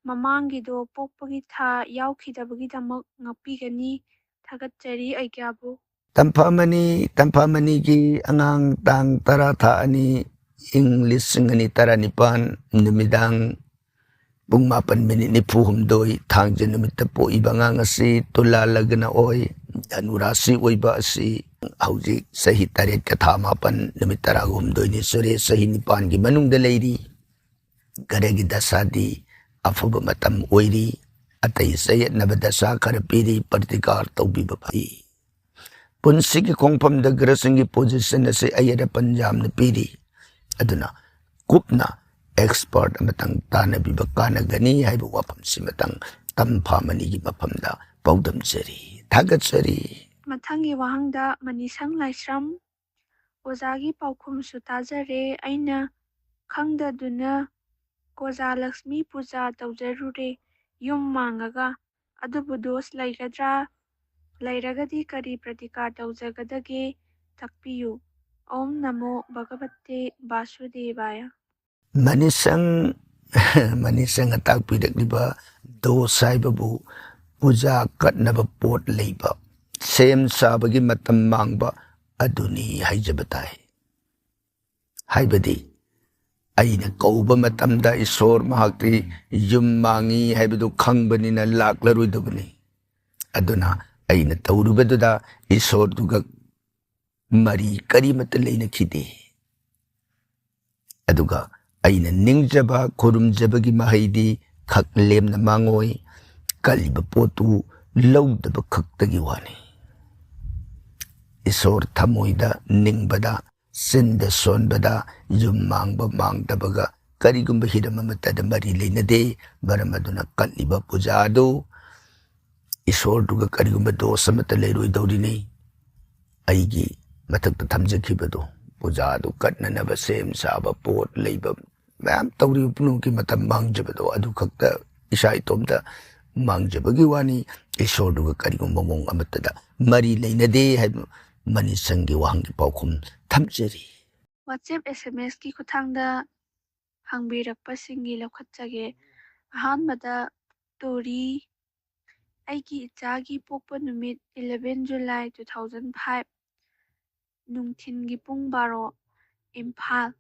ꯃꯃꯥꯡꯒꯤꯗꯣ ꯄꯣꯛꯄꯒꯤ ꯊꯥ ꯌꯥꯎꯈꯤꯗꯕꯒꯤꯗꯃꯛ ꯉꯥꯛꯄꯤꯒꯅꯤ꯫ ꯊꯥꯒꯠꯆꯔꯤ ꯑꯩꯒꯥꯕꯨ꯫ ꯇꯝꯐꯥꯃꯅꯤ, ꯇꯝꯐꯥꯃꯅꯤꯒꯤ ꯑꯉꯥꯡ ꯇꯥꯡ ꯇꯔꯥ ꯊꯥ ꯑꯅꯤ ꯏꯪ ꯂꯤꯁꯤꯡ ꯑꯅꯤ ꯇꯔꯥꯅꯤꯄꯥꯟ ꯅꯨꯃꯤꯗꯥꯡ ꯄꯨꯡ ꯃꯥꯄꯟ ꯃꯤꯅꯤꯠ ꯅꯤꯐꯨ ꯍꯨꯝꯗꯣꯏ ꯊꯥꯡꯖ ꯅꯨꯃꯤꯠꯇ ꯄꯣꯛꯏꯕ ꯑꯉꯥꯡ ꯑꯁꯤ ꯇꯨꯂꯥ ꯂꯒꯅ ꯑꯣꯏ꯫ ꯙꯅꯨ ꯔꯥꯁꯤ ꯑꯣꯏꯕ ꯑꯁꯤ ꯍꯧꯖꯤꯛ ꯆꯍꯤ ꯇꯔꯦꯠꯀ ꯊꯥ ꯃꯥꯄꯟ ꯅꯨꯃꯤꯠ ꯇꯔꯥꯒ ꯍꯨꯝꯗꯣꯏꯅꯤ ꯁꯨꯔꯦ, ꯆꯍꯤ ꯅꯤꯄꯥꯟꯒꯤ ꯃꯅꯨꯡꯗ ꯂꯩꯔꯤ꯫ ꯒ꯭ꯔꯍꯒꯤ ꯗꯁꯥꯗꯤ ꯑꯐꯕ ꯃꯇꯝ ꯑꯣꯏꯔꯤ꯫ ꯑꯇꯩ ꯆꯌꯦꯠꯅꯕ ꯗꯁꯥ ꯈꯔ ꯄꯤꯔꯤ, ꯄ꯭ꯔꯇꯤꯀꯥꯔ ꯇꯧꯕꯤꯕ ꯐꯩ꯫ ꯄꯨꯟꯁꯤꯒꯤ ꯈꯣꯡꯐꯝꯗ ꯒ꯭ꯔꯍꯁꯤꯡꯒꯤ position ꯑꯁꯤ ꯑꯌꯦꯠ ꯑꯄꯟ ꯌꯥꯝꯅ ꯄꯤꯔꯤ꯫ ꯑꯗꯨꯅ ꯀꯨꯞꯅ ꯑꯦꯛꯁꯄꯔꯠ ꯑꯃꯇꯪ ꯇꯥꯟꯅꯕꯤꯕ ꯀꯥꯟꯅꯒꯅꯤ ꯍꯥꯏꯕ ꯋꯥꯐꯝꯁꯤꯃꯇꯪ ꯇꯝꯐꯥꯃꯅꯤꯒꯤ ꯃꯐꯝꯗ ꯄꯥꯎꯗꯝꯖꯔꯤ, ꯊꯥꯒꯠꯆꯔꯤ꯫ ꯃꯊꯪꯒꯤ ꯋꯥꯍꯪꯗ ꯃꯅꯤꯁꯪ ꯂꯥꯏꯁ꯭ꯔꯝ ꯑꯣꯖꯥꯒꯤ ꯄꯥꯎꯈꯨꯝꯁꯨ ꯇꯥꯖꯔꯦ꯫ ꯑꯩꯅ ꯈꯪꯗꯗꯨꯅ ꯒꯣꯖꯥ ꯂꯛꯁꯃꯤ ꯄꯨꯖꯥ ꯇꯧꯖꯔꯨꯔꯦ ꯌꯨꯝ ꯃꯥꯡꯉꯒ꯫ ꯑꯗꯨꯕꯨ ꯗꯣꯁ ꯂꯩꯒꯗ꯭ꯔꯥ? ꯂꯩꯔꯒꯗꯤ ꯀꯔꯤ ꯄ꯭ꯔꯇꯤꯀꯥꯔ ꯇꯧꯖꯒꯗꯒꯦ? ꯇꯥꯛꯄꯤꯌꯨ꯫ ॐ नमो भगवते वासुदेवाय꯫ ꯃꯅꯤꯁꯪ, ꯃꯅꯤꯁꯪꯅ ꯇꯥꯛꯄꯤꯔꯛꯂꯤꯕ ꯗꯣꯁ ꯍꯥꯏꯕꯕꯨ ꯄꯨꯖꯥ ꯀꯠꯅꯕ ꯄꯣꯠ ꯂꯩꯕ, ꯁꯦꯝ ꯁꯥꯕꯒꯤ ꯃꯇꯝ ꯃꯥꯡꯕ ꯑꯗꯨꯅꯤ ꯍꯥꯏꯖꯕ ꯇꯥꯏ꯫ ꯍꯥꯏꯕꯗꯤ ꯑꯩꯅ ꯀꯧꯕ ꯃꯇꯝꯗ ꯏꯁꯣꯔ ꯃꯍꯥꯛꯇꯤ ꯌꯨꯝ ꯃꯥꯡꯉꯤ ꯍꯥꯏꯕꯗꯨ ꯈꯪꯕꯅꯤꯅ ꯂꯥꯛꯂꯔꯣꯏꯗꯕꯅꯤ꯫ ꯑꯗꯨꯅ ꯑꯩꯅ ꯇꯧꯔꯨꯕꯗꯨꯗ ꯏꯁꯣꯔꯗꯨꯒ ꯃꯔꯤ ꯀꯔꯤꯃꯠꯇ ꯂꯩꯅꯈꯤꯗꯦ꯫ ꯑꯗꯨꯒ ꯑꯩꯅ ꯅꯤꯡꯖꯕ ꯈꯨꯔꯨꯝꯖꯕꯒꯤ ꯃꯍꯩꯗꯤ ꯈꯛ ꯂꯦꯝꯅ ꯃꯥꯡꯉꯣꯏ꯫ ꯀꯜꯂꯤꯕ ꯄꯣꯠꯇꯨ ꯂꯧꯗꯕ ꯈꯛꯇꯒꯤ ꯋꯥꯅꯤ꯫ ꯏꯁꯣꯔ ꯊꯃꯣꯏꯗ ꯅꯤꯡꯕꯗ, ꯆꯤꯟꯗ ꯁꯣꯟꯕꯗ, ꯌꯨꯝ ꯃꯥꯡꯕ ꯃꯥꯡꯗꯕꯒ ꯀꯔꯤꯒꯨꯝꯕ ꯍꯤꯔꯝ ꯑꯃꯠꯇꯗ ꯃꯔꯤ ꯂꯩꯅꯗꯦ꯫ ꯃꯔꯝ ꯑꯗꯨꯅ ꯀꯠꯂꯤꯕ ꯄꯨꯖꯥ ꯑꯗꯨ ꯏꯁꯣꯔꯗꯨꯒ ꯀꯔꯤꯒꯨꯝꯕ ꯗꯣꯁ ꯑꯃꯠꯇ ꯂꯩꯔꯣꯏꯗꯧꯔꯤꯅꯤ꯫ ꯑꯩꯒꯤ ꯃꯊꯛꯇ ꯊꯝꯖꯈꯤꯕꯗꯣ, ꯄꯨꯖꯥꯗꯨ ꯀꯠꯅꯅꯕ ꯁꯦꯝ ꯁꯥꯕ, ꯄꯣꯠ ꯂꯩꯕ, ꯃꯌꯥꯝ ꯇꯧꯔꯤꯕ ꯄꯨꯝꯅꯃꯛꯀꯤ ꯃꯇꯝ ꯃꯥꯡꯖꯕꯗꯣ, ꯑꯗꯨ ꯈꯛꯇ ꯏꯁꯥ ꯏꯇꯣꯝꯇ ꯃꯥꯡꯖꯕꯒꯤ ꯋꯥꯅꯤ꯫ ꯏꯁꯣꯔꯗꯨꯒ ꯀꯔꯤꯒꯨꯝꯕ ꯃꯑꯣꯡ ꯑꯃꯠꯇꯗ ꯃꯔꯤ ꯂꯩꯅꯗꯦ ꯍꯥꯏꯕ ꯃꯅꯤꯁꯪꯒꯤ ꯋꯥꯍꯪꯒꯤ ꯄꯥꯎꯈꯨꯝ ꯊꯝꯖꯔꯤ꯫ WhatsApp SMSꯀꯤ ꯈꯨꯠꯊꯥꯡꯗ ꯍꯪꯕꯤꯔꯛꯄꯁꯤꯡꯒꯤ ꯂꯧꯈꯠꯆꯒꯦ꯫ ꯑꯍꯥꯟꯕꯗ ꯇꯣꯔꯤ, ꯑꯩꯒꯤ ꯏꯆꯥꯒꯤ ꯄꯣꯛꯄ ꯅꯨꯃꯤꯠ eleven July two thousand five, ꯅꯨꯡꯊꯤꯟꯒꯤ ꯄꯨꯡ ꯕꯥꯔꯣ, ꯏꯝꯐꯥꯜ꯫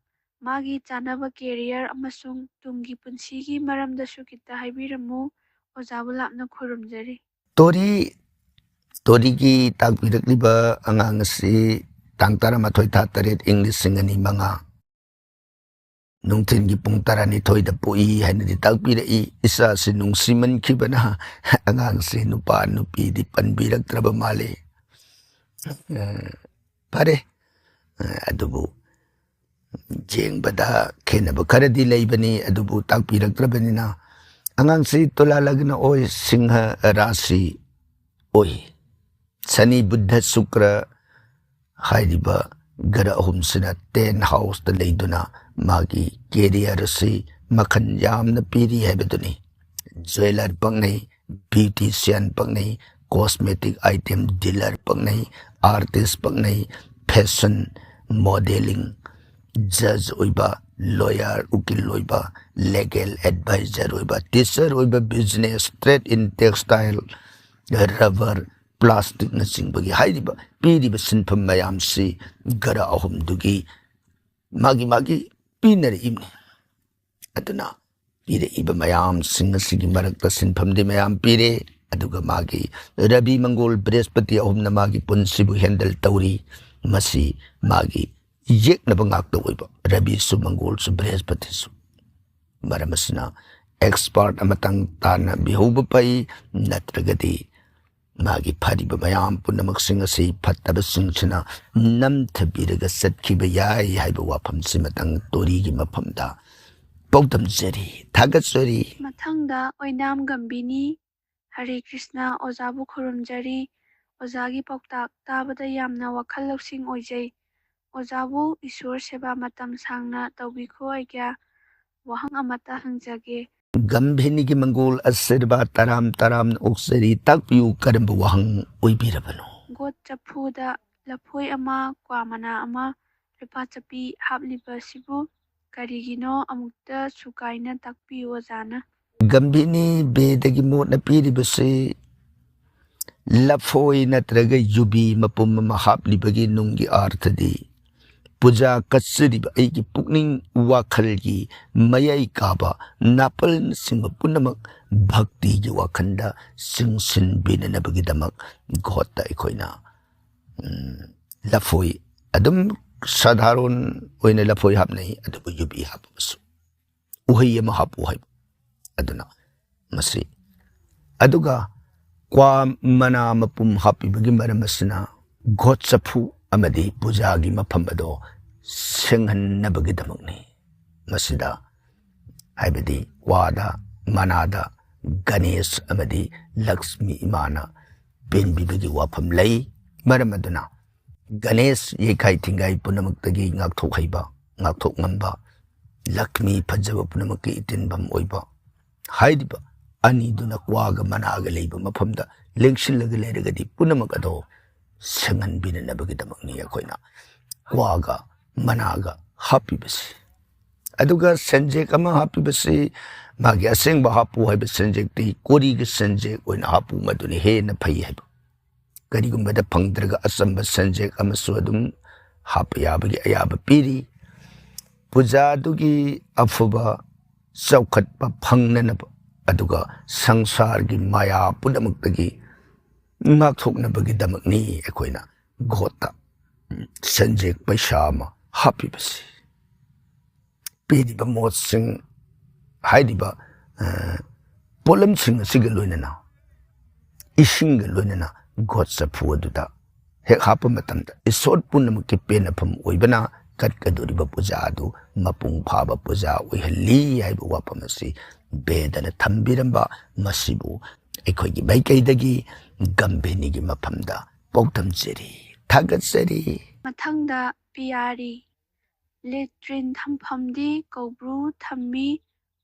ꯃꯥꯒꯤ ꯆꯥꯅꯕ career ꯑꯃꯁꯨꯡ ꯇꯨꯡꯒꯤ ꯄꯨꯟꯁꯤꯒꯤ ꯃꯔꯝꯗꯁꯨ ꯈꯤꯇ ꯍꯥꯏꯕꯤꯔꯝꯃꯨ꯫ ꯑꯣꯖꯥꯕꯨ ꯂꯥꯞꯅ ꯈꯨꯔꯨꯝꯖꯔꯤ꯫ ꯇꯣꯔꯤ, ꯇꯣꯔꯤꯒꯤ ꯇꯥꯛꯄꯤꯔꯛꯂꯤꯕ ꯑꯉꯥꯡ ꯑꯁꯤ ꯇꯥꯡ ꯇꯔꯥꯃꯥꯊꯣꯏ ꯊꯥ ꯇꯔꯦꯠ, ꯏꯪ ꯂꯤꯁꯤꯡ ꯑꯅꯤ ꯃꯉꯥ, ꯅꯨꯡꯊꯤꯜꯒꯤ ꯄꯨꯡ ꯇꯔꯥꯅꯤꯊꯣꯏꯗ ꯄꯣꯛꯏ ꯍꯥꯏꯅꯗꯤ ꯇꯥꯛꯄꯤꯔꯛꯏ꯫ ꯏꯆꯥꯁꯤ ꯅꯨꯡꯁꯤꯃꯟꯈꯤꯕꯅ ꯑꯉꯥꯡꯁꯤ ꯅꯨꯄꯥ ꯅꯨꯄꯤꯗꯤ ꯄꯟꯕꯤꯔꯛꯇ꯭ꯔꯕ ꯃꯥꯜꯂꯤ꯫ ꯑ, ꯐꯔꯦ, ꯑ, ꯑꯗꯨꯕꯨ ꯌꯦꯡꯕꯗ ꯈꯦꯠꯅꯕ ꯈꯔꯗꯤ ꯂꯩꯕꯅꯤ, ꯑꯗꯨꯕꯨ ꯇꯥꯛꯄꯤꯔꯛꯇ꯭ꯔꯕꯅꯤꯅ꯫ ꯑꯉꯥꯡꯁꯤ ꯇꯨꯂꯥ ꯂꯒꯅ ꯑꯣꯏ, ꯁꯤꯡꯍ ꯔꯥꯁꯤ ꯑꯣꯏ꯫ ꯁꯅꯤ, ꯕꯨꯙ, ꯁꯨꯀ꯭ꯔ ꯍꯥꯏꯔꯤꯕ ꯒ꯭ꯔꯍ ꯑꯍꯨꯝꯁꯤꯅ ten houseꯇ ꯂꯩꯗꯨꯅ ꯃꯥꯒꯤ career ꯑꯁꯤ ꯃꯈꯜ ꯌꯥꯝꯅ ꯄꯤꯔꯤ ꯍꯥꯏꯕꯗꯨꯅꯤ꯫ Jeweller ꯄꯛꯅꯩ, beautician ꯄꯛꯅꯩ, cosmetic item dealer ꯄꯛꯅꯩ, artist ꯄꯛꯅꯩ, fashion, modeling, judge ꯑꯣꯏꯕ, lawyer, ꯎꯀꯤꯜ ꯑꯣꯏꯕ, legal advisor ꯑꯣꯏꯕ, teacher ꯑꯣꯏꯕ, business, trade in textile, rubber, plasticꯅꯆꯤꯡꯕꯒꯤ ꯍꯥꯏꯔꯤꯕ ꯄꯤꯔꯤꯕ ꯁꯤꯟꯐꯝ ꯃꯌꯥꯝꯁꯤ ꯒ꯭ꯔꯍ ꯑꯍꯨꯝꯗꯨꯒꯤ ꯃꯥꯒꯤ ꯃꯥꯒꯤ ꯄꯤꯅꯔꯛꯏꯕꯅꯤ꯫ ꯑꯗꯨꯅ ꯄꯤꯔꯛꯏꯕ ꯃꯌꯥꯝꯁꯤꯡ ꯑꯁꯤꯒꯤ ꯃꯔꯛꯇ ꯁꯤꯟꯐꯝꯗꯤ ꯃꯌꯥꯝ ꯄꯤꯔꯦ꯫ ꯑꯗꯨꯒ ꯃꯥꯒꯤ ꯔꯕꯤ, ꯃꯪꯒꯣꯜ, ꯕ꯭ꯔꯦꯍꯁꯄꯇꯤ ꯑꯍꯨꯝꯅ ꯃꯥꯒꯤ ꯄꯨꯟꯁꯤꯕꯨ ꯍꯦꯟꯗꯜ ꯇꯧꯔꯤ꯫ ꯃꯁꯤ ꯃꯥꯒꯤ ꯌꯦꯛꯅꯕ ꯉꯥꯛꯇ ꯑꯣꯏꯕ, ꯔꯕꯤꯁꯨ, ꯃꯪꯒꯣꯜꯁꯨ, ꯕ꯭ꯔꯦꯍꯁꯄꯇꯤꯁꯨ꯫ ꯃꯔꯝ ꯑꯁꯤꯅ ꯑꯦꯛꯁꯄꯥꯔꯠ ꯑꯃꯇꯪ ꯇꯥꯟꯅꯕꯤꯍꯧꯕ ꯐꯩ, ꯅꯠꯇ꯭ꯔꯒꯗꯤ ꯃꯥꯒꯤ ꯐꯔꯤꯕ ꯃꯌꯥꯝ ꯄꯨꯝꯅꯃꯛꯁꯤꯡ ꯑꯁꯤ ꯐꯠꯇꯕꯁꯤꯡꯁꯤꯅ ꯅꯝꯊꯕꯤꯔꯒ ꯆꯠꯈꯤꯕ ꯌꯥꯏ ꯍꯥꯏꯕ ꯋꯥꯐꯝꯁꯤꯃꯇꯪ ꯇꯣꯔꯤꯒꯤ ꯃꯐꯝꯗ ꯄꯥꯎꯗꯝꯖꯔꯤ꯫ ꯊꯥꯒꯠꯆꯔꯤ꯫ ꯃꯊꯪꯗ ꯑꯣꯏꯅꯥꯝ ꯒꯝꯚꯤꯅꯤ꯫ ꯍꯔꯦ ꯀ꯭ꯔꯤꯁꯅ, ꯑꯣꯖꯥꯕꯨ ꯈꯨꯔꯨꯝꯖꯔꯤ꯫ ꯑꯣꯖꯥꯒꯤ ꯄꯥꯎꯇꯥꯛ ꯇꯥꯕꯗ ꯌꯥꯝꯅ ꯋꯥꯈꯜ ꯂꯧꯁꯤꯡ ꯑꯣꯏꯖꯩ꯫ ꯑꯣꯖꯥꯕꯨ ꯏꯁꯣꯔ ꯁꯦꯕꯥ ꯃꯇꯝ ꯁꯥꯡꯅ ꯇꯧꯕꯤꯈꯣ ꯑꯩꯒ꯭ꯌꯥ꯫ ꯋꯥꯍꯪ ꯑꯃꯠꯇ ꯍꯪꯖꯒꯦ꯫ ꯒꯝꯚꯤꯅꯤꯒꯤ ꯃꯪꯒꯣꯜ ꯑꯁꯤꯔꯕꯥꯗ ꯇꯔꯥꯝ ꯇꯔꯥꯝꯅ ꯑꯣꯛꯆꯔꯤ꯫ ꯇꯥꯛꯄꯤꯌꯨ, ꯀꯔꯝꯕ ꯋꯥꯍꯪ ꯑꯣꯏꯕꯤꯔꯕꯅꯣ? ꯒꯣꯠ ꯆꯐꯨꯗ ꯂꯐꯣꯏ ꯑꯃ, ꯀ꯭ꯋꯥ ꯃꯅꯥ ꯑꯃ, ꯂꯨꯄꯥ ꯆꯞꯄꯤ ꯍꯥꯞꯂꯤꯕꯁꯤꯕꯨ ꯀꯔꯤꯒꯤꯅꯣ? ꯑꯃꯨꯛꯇ ꯁꯨꯒꯥꯏꯅ ꯇꯥꯛꯄꯤꯌꯨ ꯑꯣꯖꯥꯅ꯫ ꯒꯝꯚꯤꯅꯤ, ꯕꯦꯗꯒꯤ ꯃꯣꯠꯅ ꯄꯤꯔꯤꯕꯁꯤ ꯂꯐꯣꯏ ꯅꯠꯇ꯭ꯔꯒ ꯌꯨꯕꯤ ꯃꯄꯨꯝ ꯑꯃ ꯍꯥꯞꯂꯤꯕꯒꯤ ꯅꯨꯡꯒꯤ ꯑꯥꯔꯊꯗꯤ, ꯄꯨꯖꯥ ꯀꯠꯆꯔꯤꯕ ꯑꯩꯒꯤ ꯄꯨꯛꯅꯤꯡ ꯋꯥꯈꯜꯒꯤ ꯃꯌꯥꯏ ꯀꯥꯕ ꯅꯥꯄꯜꯅꯆꯤꯡꯕ ꯄꯨꯝꯅꯃꯛ ꯚꯛꯇꯤꯒꯤ ꯋꯥꯈꯜꯗ ꯆꯤꯡꯁꯤꯟꯕꯤꯅꯅꯕꯒꯤꯗꯃꯛ ꯒꯣꯠꯇ ꯑꯩꯈꯣꯏꯅ, ꯎꯝ, ꯂꯐꯣꯏ, ꯑꯗꯨꯝ ꯁꯥꯙꯥꯔꯣꯟ ꯑꯣꯏꯅ ꯂꯐꯣꯏ ꯍꯥꯞꯅꯩ, ꯑꯗꯨꯕꯨ ꯌꯨꯕꯤ ꯍꯥꯞꯄꯕꯁꯨ ꯎꯍꯩ ꯑꯃ ꯍꯥꯞꯄꯨ ꯍꯥꯏꯕ꯫ ꯑꯗꯨꯅ ꯃꯁꯤ, ꯑꯗꯨꯒ ꯀ꯭ꯋꯥ ꯃꯅꯥ ꯃꯄꯨꯝ ꯍꯥꯞꯄꯤꯕꯒꯤ ꯃꯔꯝ ꯑꯁꯤꯅ ꯒꯣꯠ ꯆꯐꯨ ꯑꯃꯗꯤ ꯄꯨꯖꯥꯒꯤ ꯃꯐꯝ ꯑꯗꯣ ꯁꯦꯡꯍꯟꯅꯕꯒꯤꯗꯃꯛꯅꯤ꯫ ꯃꯁꯤꯗ, ꯍꯥꯏꯕꯗꯤ ꯀ꯭ꯋꯥꯗ, ꯃꯅꯥꯗ ꯒꯅꯦꯁ ꯑꯃꯗꯤ ꯂꯛꯁꯃꯤ ꯏꯃꯥꯅ ꯄꯦꯟꯕꯤꯕꯒꯤ ꯋꯥꯐꯝ ꯂꯩ꯫ ꯃꯔꯝ ꯑꯗꯨꯅ ꯒꯅꯦꯁ ꯌꯩꯈꯥꯏ ꯊꯤꯡꯒꯥꯏ ꯄꯨꯝꯅꯃꯛꯇꯒꯤ ꯉꯥꯛꯊꯣꯛꯍꯩꯕ, ꯉꯥꯛꯊꯣꯛ ꯉꯝꯕ, ꯂꯛꯁꯃꯤ ꯐꯖꯕ ꯄꯨꯝꯅꯃꯛꯀꯤ ꯏꯇꯤꯟꯐꯝ ꯑꯣꯏꯕ ꯍꯥꯏꯔꯤꯕ ꯑꯅꯤꯗꯨꯅ ꯀ꯭ꯋꯥꯒ ꯃꯅꯥꯒ ꯂꯩꯕ ꯃꯐꯝꯗ ꯂꯦꯡꯁꯤꯜꯂꯒ ꯂꯩꯔꯒꯗꯤ ꯄꯨꯝꯅꯃꯛ ꯑꯗꯣ ꯁꯦꯡꯍꯟꯕꯤꯅꯅꯕꯒꯤꯗꯃꯛꯅꯤ ꯑꯩꯈꯣꯏꯅ ꯀ꯭ꯋꯥꯒ ꯃꯅꯥꯒ ꯍꯥꯞꯄꯤꯕꯁꯤ꯫ ꯑꯗꯨꯒ ꯁꯦꯟꯖꯦꯛ ꯑꯃ ꯍꯥꯞꯄꯤꯕꯁꯤ, ꯃꯥꯒꯤ ꯑꯁꯦꯡꯕ ꯍꯥꯞꯄꯨ ꯍꯥꯏꯕ ꯁꯦꯟꯖꯦꯛꯇꯤ ꯀꯣꯔꯤꯒꯤ ꯁꯦꯟꯖꯦꯛ ꯑꯣꯏꯅ ꯍꯥꯞꯄꯨ, ꯃꯗꯨꯅ ꯍꯦꯟꯅ ꯐꯩ ꯍꯥꯏꯕ꯫ ꯀꯔꯤꯒꯨꯝꯕꯗ ꯐꯪꯗ꯭ꯔꯒ ꯑꯆꯝꯕ ꯁꯦꯟꯖꯦꯛ ꯑꯃꯁꯨ ꯑꯗꯨꯝ ꯍꯥꯞꯄ ꯌꯥꯕꯒꯤ ꯑꯌꯥꯕ ꯄꯤꯔꯤ꯫ ꯄꯨꯖꯥꯗꯨꯒꯤ ꯑꯐꯕ ꯆꯥꯎꯈꯠꯄ ꯐꯪꯅꯅꯕ ꯑꯗꯨꯒ ꯁꯪꯁꯥꯔꯒꯤ ꯃꯥꯌꯥ ꯄꯨꯝꯅꯃꯛꯇꯒꯤ ꯉꯥꯛꯊꯣꯛꯅꯕꯒꯤꯗꯃꯛꯅꯤ ꯑꯩꯈꯣꯏꯅ ꯒꯣꯠꯇ ꯁꯦꯟꯖꯦꯛ ꯄꯩꯁꯥ ꯑꯃ ꯍꯥꯞꯄꯤꯕꯁꯤ꯫ ꯄꯤꯔꯤꯕ ꯃꯣꯠꯁꯤꯡ, ꯍꯥꯏꯔꯤꯕ, ꯑ, ꯄꯣꯠꯂꯝꯁꯤꯡ ꯑꯁꯤꯒ ꯂꯣꯏꯅꯅ, ꯏꯁꯤꯡꯒ ꯂꯣꯏꯅꯅ ꯒꯣꯠ ꯆꯐꯨ ꯑꯗꯨꯗ ꯍꯦꯛ ꯍꯥꯞꯄ ꯃꯇꯝꯗ ꯏꯁꯣꯔ ꯄꯨꯝꯅꯃꯛꯀꯤ ꯄꯦꯟꯅꯐꯝ ꯑꯣꯏꯕꯅ ꯀꯠꯀꯗꯧꯔꯤꯕ ꯄꯨꯖꯥ ꯑꯗꯨ ꯃꯄꯨꯡ ꯐꯥꯕ ꯄꯨꯖꯥ ꯑꯣꯏꯍꯜꯂꯤ ꯍꯥꯏꯕ ꯋꯥꯐꯝ ꯑꯁꯤ ꯕꯦꯗꯅ ꯊꯝꯕꯤꯔꯝꯕ, ꯃꯁꯤꯕꯨ ꯑꯩꯈꯣꯏꯒꯤ ꯃꯥꯏꯀꯩꯗꯒꯤ ꯒꯝꯚꯤꯅꯤꯒꯤ ꯃꯐꯝꯗ ꯄꯥꯎꯗꯝꯖꯔꯤ, ꯊꯥꯒꯠꯆꯔꯤ꯫ ꯃꯊꯪꯗ ꯄꯤꯌꯥꯔꯤ꯫ ꯂꯦꯇ꯭ꯔꯤꯟ ꯊꯝꯐꯝꯗꯤ ꯀꯧꯕ꯭ꯔꯨ ꯊꯝꯃꯤ꯫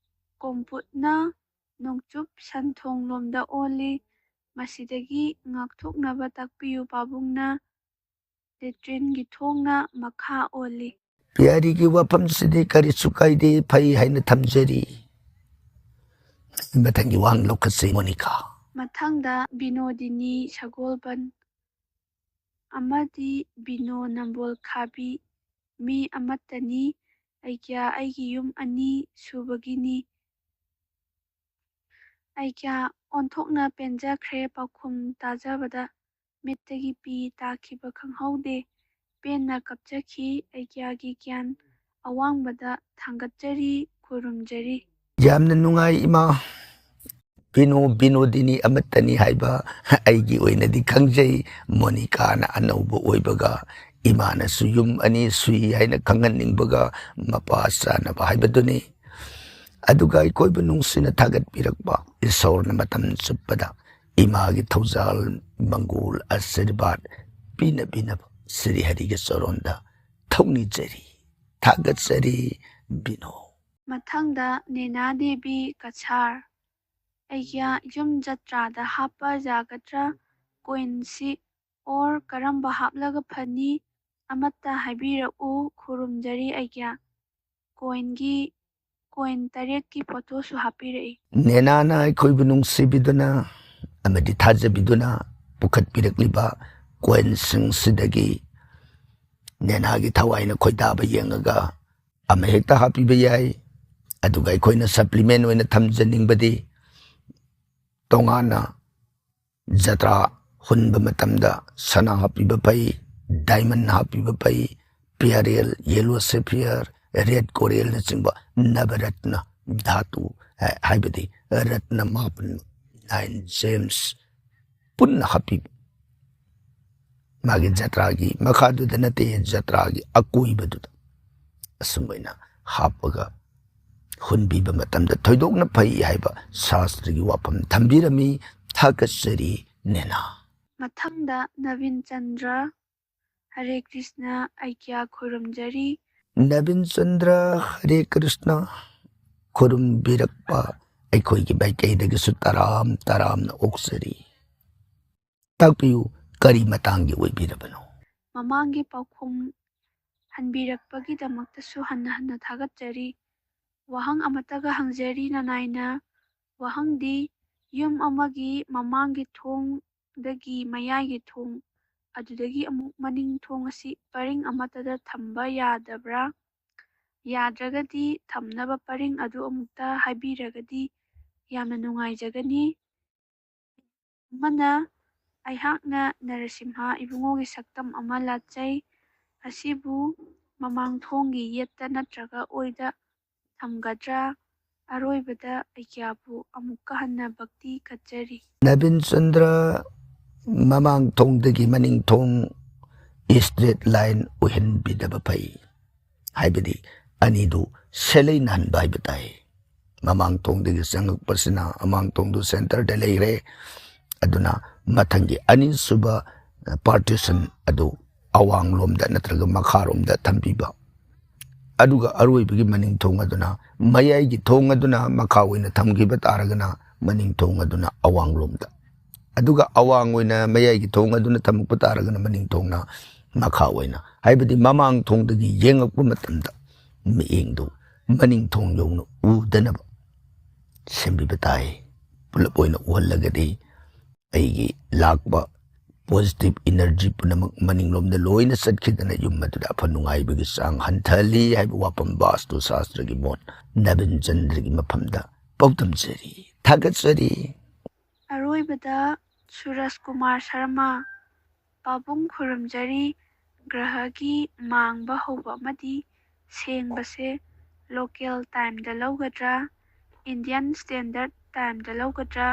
ꯀꯣꯝꯄꯨꯠꯅ ꯅꯣꯡꯆꯨꯞ ꯁꯟꯊꯣꯡꯂꯣꯝꯗ ꯑꯣꯜꯂꯤ꯫ ꯃꯁꯤꯗꯒꯤ ꯉꯥꯛꯊꯣꯛꯅꯕ ꯇꯥꯛꯄꯤꯌꯨ ꯄꯥꯕꯨꯡꯅ꯫ ꯂꯦꯇ꯭ꯔꯤꯟꯒꯤ ꯊꯣꯡꯅ ꯃꯈꯥ ꯑꯣꯜꯂꯤ꯫ ꯄꯤꯌꯥꯔꯤꯒꯤ ꯋꯥꯐꯝꯁꯤꯗꯤ ꯀꯔꯤꯁꯨ ꯀꯥꯏꯗꯦ, ꯐꯩ ꯍꯥꯏꯅ ꯊꯝꯖꯔꯤ꯫ ꯃꯊꯪꯒꯤ ꯋꯥꯍꯪ ꯂꯧꯈꯠꯁꯤ, ꯃꯣꯅꯤꯀꯥ꯫ ꯃꯊꯪꯗ ꯕꯤꯅꯣꯗꯤꯅꯤ ꯁꯒꯣꯜꯕꯟ ꯑꯃꯗꯤ ꯕꯤꯅꯣ ꯅꯝꯕꯣꯜ ꯈꯥꯕꯤ꯫ ꯃꯤ ꯑꯃꯠꯇꯅꯤ꯫ ꯑꯩꯒ꯭ꯌꯥ ꯑꯩꯒꯤ ꯌꯨꯝ ꯑꯅꯤ ꯁꯨꯕꯒꯤꯅꯤ꯫ ꯑꯩꯒ꯭ꯌꯥ ꯑꯣꯟꯊꯣꯛꯅ ꯄꯦꯟꯖꯈ꯭ꯔꯦ ꯄꯥꯎꯈꯨꯝ ꯇꯥꯖꯕꯗ꯫ ꯃꯤꯠꯇꯒꯤ ꯄꯤ ꯇꯥꯈꯤꯕ ꯈꯪꯍꯧꯗꯦ꯫ ꯄꯦꯟꯅ ꯀꯞꯆꯈꯤ꯫ ꯑꯩꯒ꯭ꯌꯥꯒꯤ ꯒ꯭ꯌꯥꯟ ꯑꯋꯥꯡꯕꯗ ꯊꯥꯡꯒꯠꯆꯔꯤ, ꯈꯨꯔꯨꯝꯖꯔꯤ꯫ ꯌꯥꯝꯅ ꯅꯨꯡꯉꯥꯏ ꯏꯃꯥ꯫ ꯕꯤꯅꯣ ꯕꯤꯅꯣꯗꯤꯅꯤ ꯑꯃꯠꯇꯅꯤ ꯍꯥꯏꯕ ꯑꯩꯒꯤ ꯑꯣꯏꯅꯗꯤ ꯈꯪꯖꯩ꯫ ꯃꯣꯅꯤꯀꯥꯅ ꯑꯅꯧꯕ ꯑꯣꯏꯕꯒ ꯏꯃꯥꯅꯁꯨ ꯌꯨꯝ ꯑꯅꯤ ꯁꯨꯏ ꯍꯥꯏꯅ ꯈꯪꯍꯟꯅꯤꯡꯕꯒ ꯃꯄꯥ ꯆꯥꯅꯕ ꯍꯥꯏꯕꯗꯨꯅꯤ꯫ ꯑꯗꯨꯒ ꯑꯩꯈꯣꯏꯕꯨ ꯅꯨꯡꯁꯤꯅ ꯊꯥꯒꯠꯄꯤꯔꯛꯄ ꯏꯁꯣꯔꯅ ꯃꯇꯝ ꯆꯨꯞꯄꯗ ꯏꯃꯥꯒꯤ ꯊꯧꯖꯥꯜ, ꯃꯪꯒꯣꯜ, ꯑꯁꯤꯔꯕꯥꯗ ꯄꯤꯅꯕꯤꯅꯕ ꯁ꯭ꯔꯤ ꯍꯔꯤꯒꯤ ꯆꯔꯣꯟꯗ ꯊꯧꯅꯤꯖꯔꯤ, ꯊꯥꯒꯠꯆꯔꯤ꯫ ꯕꯤꯅꯣ꯫ ꯃꯊꯪꯗ ꯅꯦꯅꯥ ꯗꯦꯕꯤ ꯀꯁꯥꯔ꯫ ꯑꯩꯒ꯭ꯌꯥ ꯌꯨꯝ ꯖꯇ꯭ꯔꯥꯗ ꯍꯥꯞꯄ ꯌꯥꯒꯗ꯭ꯔꯥ? ꯀꯣꯏꯟꯁꯤ ꯑꯣꯔ ꯀꯔꯝꯕ ꯍꯥꯞꯂꯒ ꯐꯅꯤ? ꯑꯃꯠꯇ ꯍꯥꯏꯕꯤꯔꯛꯎ, ꯈꯨꯔꯨꯝꯖꯔꯤ ꯑꯩꯒ꯭ꯌꯥ꯫ ꯀꯣꯏꯟꯒꯤ, ꯀꯣꯏꯟ ꯇꯔꯦꯠꯀꯤ ꯐꯣꯇꯣꯁꯨ ꯍꯥꯞꯄꯤꯔꯛꯏ꯫ ꯅꯦꯅꯥꯅ ꯑꯩꯈꯣꯏꯕꯨ ꯅꯨꯡꯁꯤꯕꯤꯗꯨꯅ ꯑꯃꯗꯤ ꯊꯥꯖꯕꯤꯗꯨꯅ ꯄꯨꯈꯠꯄꯤꯔꯛꯂꯤꯕ ꯀꯣꯏꯟꯁꯤꯡꯁꯤꯗꯒꯤ ꯅꯦꯅꯥꯒꯤ ꯊꯋꯥꯏꯅ ꯈꯣꯏꯗꯥꯕ ꯌꯦꯡꯉꯒ ꯑꯃ ꯍꯦꯛꯇ ꯍꯥꯞꯄꯤꯕ ꯌꯥꯏ꯫ ꯑꯗꯨꯒ ꯑꯩꯈꯣꯏꯅ ꯁꯄ꯭ꯂꯤꯃꯦꯟ ꯑꯣꯏꯅ ꯊꯝꯖꯅꯤꯡꯕꯗꯤ ꯇꯣꯉꯥꯟꯅ ꯖꯇ꯭ꯔꯥ ꯍꯨꯟꯕ ꯃꯇꯝꯗ ꯁꯅꯥ ꯍꯥꯞꯄꯤꯕ ꯐꯩ, diamond ꯍꯥꯞꯄꯤꯕ ꯐꯩ, ꯄꯤꯌꯥꯔꯦꯜ, ꯌꯦꯂꯣ ꯁꯦꯐꯤꯌꯔ, ꯔꯦꯗ ꯀꯣꯔꯦꯜꯅꯆꯤꯡꯕ ꯅꯕꯔꯠꯅ ꯙꯥꯇꯨ, ꯍꯥꯏ-, ꯍꯥꯏꯕꯗꯤ ꯔꯠꯅ ꯃꯥꯄꯟ, nine gems, ꯄꯨꯟꯅ ꯍꯥꯞꯄꯤꯕ꯫ ꯃꯥꯒꯤ ꯖꯇ꯭ꯔꯥꯒꯤ ꯃꯈꯥꯗꯨꯗ ꯅꯠꯇꯦ, ꯖꯇ꯭ꯔꯥꯒꯤ ꯑꯀꯣꯏꯕꯗꯨꯗ ꯑꯁꯨꯝ ꯑꯣꯏꯅ ꯍꯥꯞꯄꯒ ꯍꯨꯟꯕꯤꯕ ꯃꯇꯝꯗ ꯊꯣꯏꯗꯣꯛꯅ ꯐꯩ ꯍꯥꯏꯕ ꯁꯥꯁꯇ꯭ꯔꯒꯤ ꯋꯥꯐꯝ ꯊꯝꯕꯤꯔꯝꯃꯤ꯫ ꯊꯥꯒꯠꯆꯔꯤ, ꯅꯦꯅꯥ꯫ ꯃꯊꯪꯗ ꯅꯕꯤꯟ ꯆꯟꯗ꯭ꯔ, ꯍꯔꯦ ꯀ꯭ꯔꯤꯁꯅ, ꯑꯩꯒ꯭ꯌꯥ ꯈꯨꯔꯨꯝꯖꯔꯤ꯫ ꯅꯕꯤꯟ ꯆꯟꯗ꯭ꯔ, ꯍꯔꯦ ꯀ꯭ꯔꯤꯁꯅ, ꯈꯨꯔꯨꯝꯕꯤꯔꯛꯄ ꯑꯩꯈꯣꯏꯒꯤ ꯃꯥꯏꯀꯩꯗꯒꯤꯁꯨ ꯇꯔꯥꯝ ꯇꯔꯥꯝꯅ ꯑꯣꯛꯆꯔꯤ꯫ ꯇꯥꯛꯄꯤꯌꯨ, ꯀꯔꯤ ꯃꯇꯥꯡꯒꯤ ꯑꯣꯏꯕꯤꯔꯕꯅꯣ? ꯃꯃꯥꯡꯒꯤ ꯄꯥꯎꯈꯨꯝ ꯍꯟꯕꯤꯔꯛꯄꯒꯤꯗꯃꯛꯇꯁꯨ ꯍꯟꯅ ꯍꯟꯅ ꯊꯥꯒꯠꯆꯔꯤ꯫ ꯋꯥꯍꯪ ꯑꯃꯠꯇꯒ ꯍꯪꯖꯔꯤ ꯅꯅꯥꯏꯅ꯫ ꯋꯥꯍꯪꯗꯤ, ꯌꯨꯝ ꯑꯃꯒꯤ ꯃꯃꯥꯡꯒꯤ ꯊꯣꯡꯗꯒꯤ ꯃꯌꯥꯏꯒꯤ ꯊꯣꯡ, ꯑꯗꯨꯗꯒꯤ ꯑꯃꯨꯛ ꯃꯅꯤꯡ ꯊꯣꯡ ꯑꯁꯤ ꯄꯔꯤꯡ ꯑꯃꯠꯇꯗ ꯊꯝꯕ ꯌꯥꯗꯕ꯭ꯔꯥ? ꯌꯥꯗ꯭ꯔꯒꯗꯤ ꯊꯝꯅꯕ ꯄꯔꯤꯡ ꯑꯗꯨ ꯑꯃꯨꯛꯇ ꯍꯥꯏꯕꯤꯔꯒꯗꯤ ꯌꯥꯝꯅ ꯅꯨꯡꯉꯥꯏꯖꯒꯅꯤ꯫ ꯑꯃꯅ, ꯑꯩꯍꯥꯛꯅ ꯅꯔꯁꯤꯝꯍꯥ ꯏꯕꯨꯡꯉꯣꯒꯤ ꯁꯛꯇꯝ ꯑꯃ ꯂꯥꯠꯆꯩ꯫ ꯑꯁꯤꯕꯨ ꯃꯃꯥꯡ ꯊꯣꯡꯒꯤ ꯌꯦꯠꯇ ꯅꯠꯇ꯭ꯔꯒ ꯑꯣꯏꯗ ꯊꯝꯒꯗ꯭ꯔꯥ? ꯑꯔꯣꯏꯕꯗ ꯑꯩꯒ꯭ꯌꯥꯕꯨ ꯑꯃꯨꯛꯀ ꯍꯟꯅ ꯚꯛꯇꯤ ꯀꯠꯆꯔꯤ꯫ ꯅꯕꯤꯟ ꯆꯟꯗ꯭ꯔ, ꯃꯃꯥꯡ ꯊꯣꯡꯗꯒꯤ ꯃꯅꯤꯡ ꯊꯣꯡ straight line ꯑꯣꯏꯍꯟꯕꯤꯗꯕ ꯐꯩ꯫ ꯍꯥꯏꯕꯗꯤ ꯑꯅꯤꯗꯨ ꯁꯦꯂꯩꯅꯍꯟꯕ ꯍꯥꯏꯕ ꯇꯥꯏ꯫ ꯃꯃꯥꯡ ꯊꯣꯡꯗꯒꯤ ꯆꯪꯉꯛꯄꯁꯤꯅ ꯃꯃꯥꯡ ꯊꯣꯡꯗꯨ centreꯗ ꯂꯩꯈ꯭ꯔꯦ꯫ ꯑꯗꯨꯅ ꯃꯊꯪꯒꯤ ꯑꯅꯤꯁꯨꯕ, ꯑ, partition ꯑꯗꯨ ꯑꯋꯥꯡꯂꯣꯝꯗ ꯅꯠꯇ꯭ꯔꯒ ꯃꯈꯥꯔꯣꯝꯗ ꯊꯝꯕꯤꯕ꯫ ꯑꯗꯨꯒ ꯑꯔꯣꯏꯕꯒꯤ ꯃꯅꯤꯡ ꯊꯣꯡ ꯑꯗꯨꯅ, ꯃꯌꯥꯏꯒꯤ ꯊꯣꯡ ꯑꯗꯨꯅ ꯃꯈꯥ ꯑꯣꯏꯅ ꯊꯝꯈꯤꯕ ꯇꯥꯔꯒꯅ ꯃꯅꯤꯡ ꯊꯣꯡ ꯑꯗꯨꯅ ꯑꯋꯥꯡꯂꯣꯝꯗ꯫ ꯑꯗꯨꯒ ꯑꯋꯥꯡ ꯑꯣꯏꯅ ꯃꯌꯥꯏꯒꯤ ꯊꯣꯡ ꯑꯗꯨꯅ ꯊꯝꯃꯛꯄ ꯇꯥꯔꯒꯅ ꯃꯅꯤꯡ ꯊꯣꯡꯅ ꯃꯈꯥ ꯑꯣꯏꯅ, ꯍꯥꯏꯕꯗꯤ ꯃꯃꯥꯡ ꯊꯣꯡꯗꯒꯤ ꯌꯦꯡꯉꯛꯄ ꯃꯇꯝꯗ ꯃꯤꯠꯌꯦꯡꯗꯨ ꯃꯅꯤꯡ ꯊꯣꯡ ꯌꯧꯅ ꯎꯗꯅꯕ ꯁꯦꯝꯕꯤꯕ ꯇꯥꯏ꯫ ꯄꯨꯂꯞ ꯑꯣꯏꯅ ꯎꯍꯜꯂꯒꯗꯤ ꯑꯩꯒꯤ ꯂꯥꯛꯄ positive energy ꯄꯨꯝꯅꯃꯛ ꯃꯅꯤꯡꯂꯣꯝꯗ ꯂꯣꯏꯅ ꯆꯠꯈꯤꯗꯅ ꯌꯨꯝ ꯑꯗꯨꯗ ꯑꯐ ꯅꯨꯡꯉꯥꯏꯕꯒꯤ ꯆꯥꯡ ꯍꯟꯊꯍꯜꯂꯤ ꯍꯥꯏꯕ ꯋꯥꯐꯝ ꯕꯥꯁꯇꯨ ꯁꯥꯁꯇ꯭ꯔꯒꯤ ꯃꯣꯠ ꯅꯕꯤꯟ ꯆꯟꯗ꯭ꯔꯒꯤ ꯃꯐꯝꯗ ꯄꯥꯎꯗꯝꯖꯔꯤ꯫ ꯊꯥꯒꯠꯆꯔꯤ꯫ ꯑꯔꯣꯏꯕꯗ ꯁꯨꯔꯖ ꯀꯨꯃꯥꯔ ꯁꯔꯃ, ꯄꯥꯕꯨꯡ ꯈꯨꯔꯨꯝꯖꯔꯤ꯫ ꯒ꯭ꯔꯍꯒꯤ ꯃꯥꯡꯕ ꯍꯧꯕ ꯑꯃꯗꯤ ꯁꯦꯡꯕꯁꯦ ꯂꯣꯀꯦꯜ ꯇꯥꯏꯝꯗ ꯂꯧꯒꯗ꯭ꯔꯥ, ꯏꯟꯗꯤꯌꯟ ꯁ꯭ꯇꯦꯟꯗꯔꯠ ꯇꯥꯏꯝꯗ ꯂꯧꯒꯗ꯭ꯔꯥ,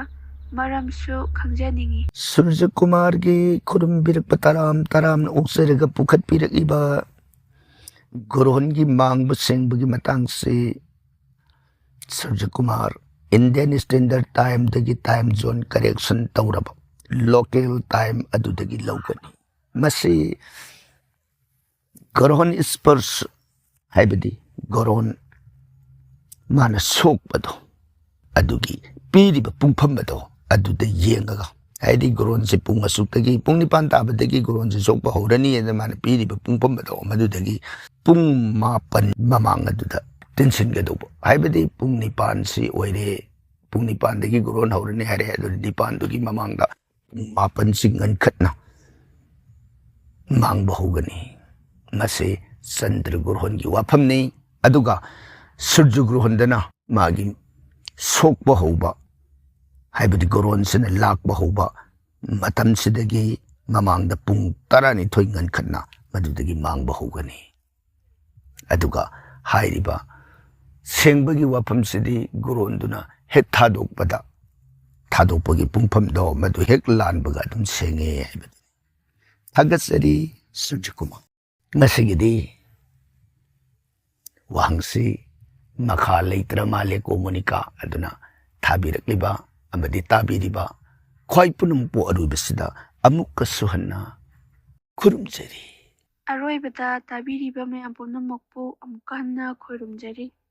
ꯃꯔꯝꯁꯨ ꯈꯪꯖꯅꯤꯡꯏ꯫ ꯁꯨꯔꯖ ꯀꯨꯃꯥꯔꯒꯤ ꯈꯨꯔꯨꯝꯕꯤꯔꯛꯄ ꯇꯔꯥꯝ ꯇꯔꯥꯝꯅ ꯑꯣꯛꯆꯔꯒ ꯄꯨꯈꯠꯄꯤꯔꯛꯂꯤꯕ ꯒ꯭ꯔꯍꯣꯟꯒꯤ ꯃꯥꯡꯕ ꯁꯦꯡꯕꯒꯤ ꯃꯇꯥꯡꯁꯤ ꯁꯨꯔꯖ ꯀꯨꯃꯥꯔ ꯏꯟꯗꯤꯌꯟ ꯁ꯭ꯇꯦꯟꯗꯔꯠ ꯇꯥꯏꯝꯗꯒꯤ ꯇꯥꯏꯝ ꯖꯣꯟ ꯀꯔꯦꯛꯁꯟ ꯇꯧꯔꯕ ꯂꯣꯀꯦꯜ ꯇꯥꯏꯝ ꯑꯗꯨꯗꯒꯤ ꯂꯧꯒꯅꯤ꯫ ꯃꯁꯤ ꯒ꯭ꯔꯍꯣꯟ ꯁ꯭ꯄꯔꯁ ꯍꯥꯏꯕꯗꯤ ꯒ꯭ꯔꯍꯣꯟ ꯃꯥꯅ ꯁꯣꯛꯄꯗꯣ ꯑꯗꯨꯒꯤ ꯄꯤꯔꯤꯕ ꯄꯨꯡꯐꯝ ꯑꯗꯣ ꯑꯗꯨꯗ ꯌꯦꯡꯉꯒ, ꯍꯥꯏꯗꯤ ꯒ꯭ꯔꯍꯣꯟꯁꯦ ꯄꯨꯡ ꯑꯁꯨꯛꯇꯒꯤ, ꯄꯨꯡ ꯅꯤꯄꯥꯟ ꯇꯥꯕꯗꯒꯤ ꯒ꯭ꯔꯍꯣꯟꯁꯦ ꯁꯣꯛꯄ ꯍꯧꯔꯅꯤ ꯑꯗ ꯃꯥꯅ ꯄꯤꯔꯤꯕ ꯄꯨꯡꯐꯝ ꯑꯗꯣ ꯃꯗꯨꯗꯒꯤ ꯄꯨꯡ ꯃꯥꯄꯟ ꯃꯃꯥꯡ ꯑꯗꯨꯗ ꯇꯤꯟꯁꯤꯟꯒꯗꯧꯕ꯫ ꯍꯥꯏꯕꯗꯤ ꯄꯨꯡ ꯅꯤꯄꯥꯟꯁꯤ ꯑꯣꯏꯔꯦ, ꯄꯨꯡ ꯅꯤꯄꯥꯟꯗꯒꯤ ꯒ꯭ꯔꯍꯣꯟ ꯍꯧꯔꯅꯤ ꯍꯥꯏꯔꯦ, ꯑꯗꯨ ꯅꯤꯄꯥꯟꯗꯨꯒꯤ ꯃꯃꯥꯡꯗ ꯄꯨꯡ ꯃꯥꯄꯟꯁꯤ ꯉꯟꯈꯠꯅ ꯃꯥꯡꯕ ꯍꯧꯒꯅꯤ꯫ ꯃꯁꯤ ꯆꯟꯗ꯭ꯔ ꯒ꯭ꯔꯍꯣꯟꯒꯤ ꯋꯥꯐꯝꯅꯤ꯫ ꯑꯗꯨꯒ ꯁꯨꯔꯖ ꯒ꯭ꯔꯍꯣꯟꯗꯅ ꯃꯥꯒꯤ ꯁꯣꯛꯄ ꯍꯧꯕ, ꯍꯥꯏꯕꯗꯤ ꯒ꯭ꯔꯍꯣꯟꯁꯤꯅ ꯂꯥꯛꯄ ꯍꯧꯕ ꯃꯇꯝꯁꯤꯗꯒꯤ ꯃꯃꯥꯡꯗ ꯄꯨꯡ ꯇꯔꯥꯅꯤꯊꯣꯏ ꯉꯟꯈꯠꯅ ꯃꯗꯨꯗꯒꯤ ꯃꯥꯡꯕ ꯍꯧꯒꯅꯤ꯫ ꯑꯗꯨꯒ ꯍꯥꯏꯔꯤꯕ ꯁꯦꯡꯕꯒꯤ ꯋꯥꯐꯝꯁꯤꯗꯤ ꯒ꯭ꯔꯍꯣꯟꯗꯨꯅ ꯍꯦꯛ ꯊꯥꯗꯣꯛꯄꯗ, ꯊꯥꯗꯣꯛꯄꯒꯤ ꯄꯨꯡꯐꯝꯗꯣ ꯃꯗꯨ ꯍꯦꯛ ꯂꯥꯟꯕꯒ ꯑꯗꯨꯝ ꯁꯦꯡꯉꯦ ꯍꯥꯏꯕꯗꯨꯅꯤ꯫ ꯊꯥꯒꯠꯆꯔꯤ ꯁꯨꯔꯖ ꯀꯨꯃꯥꯔ꯫ ꯉꯁꯤꯒꯤꯗꯤ ꯋꯥꯍꯪꯁꯤ ꯃꯈꯥ ꯂꯩꯇ꯭ꯔ ꯃꯥꯜꯂꯦꯀꯣ ꯃꯣꯅꯤꯀꯥ, ꯑꯗꯨꯅ ꯊꯥꯕꯤꯔꯛꯂꯤꯕ ꯑꯃꯗꯤ ꯇꯥꯕꯤꯔꯤꯕ ꯈ꯭ꯋꯥꯏ ꯄꯨꯝꯅꯃꯛꯄꯨ ꯑꯔꯣꯏꯕꯁꯤꯗ ꯑꯃꯨꯛꯀꯁꯨ ꯍꯟꯅ ꯈꯨꯔꯨꯝꯖꯔꯤ꯫ ꯑꯔꯣꯏꯕꯗ ꯇꯥꯕꯤꯔꯤꯕ ꯃꯌꯥꯝ ꯄꯨꯝꯅꯃꯛꯄꯨ ꯑꯃꯨꯛꯀ ꯍꯟꯅ ꯈꯨꯔꯨꯝꯖꯔꯤ꯫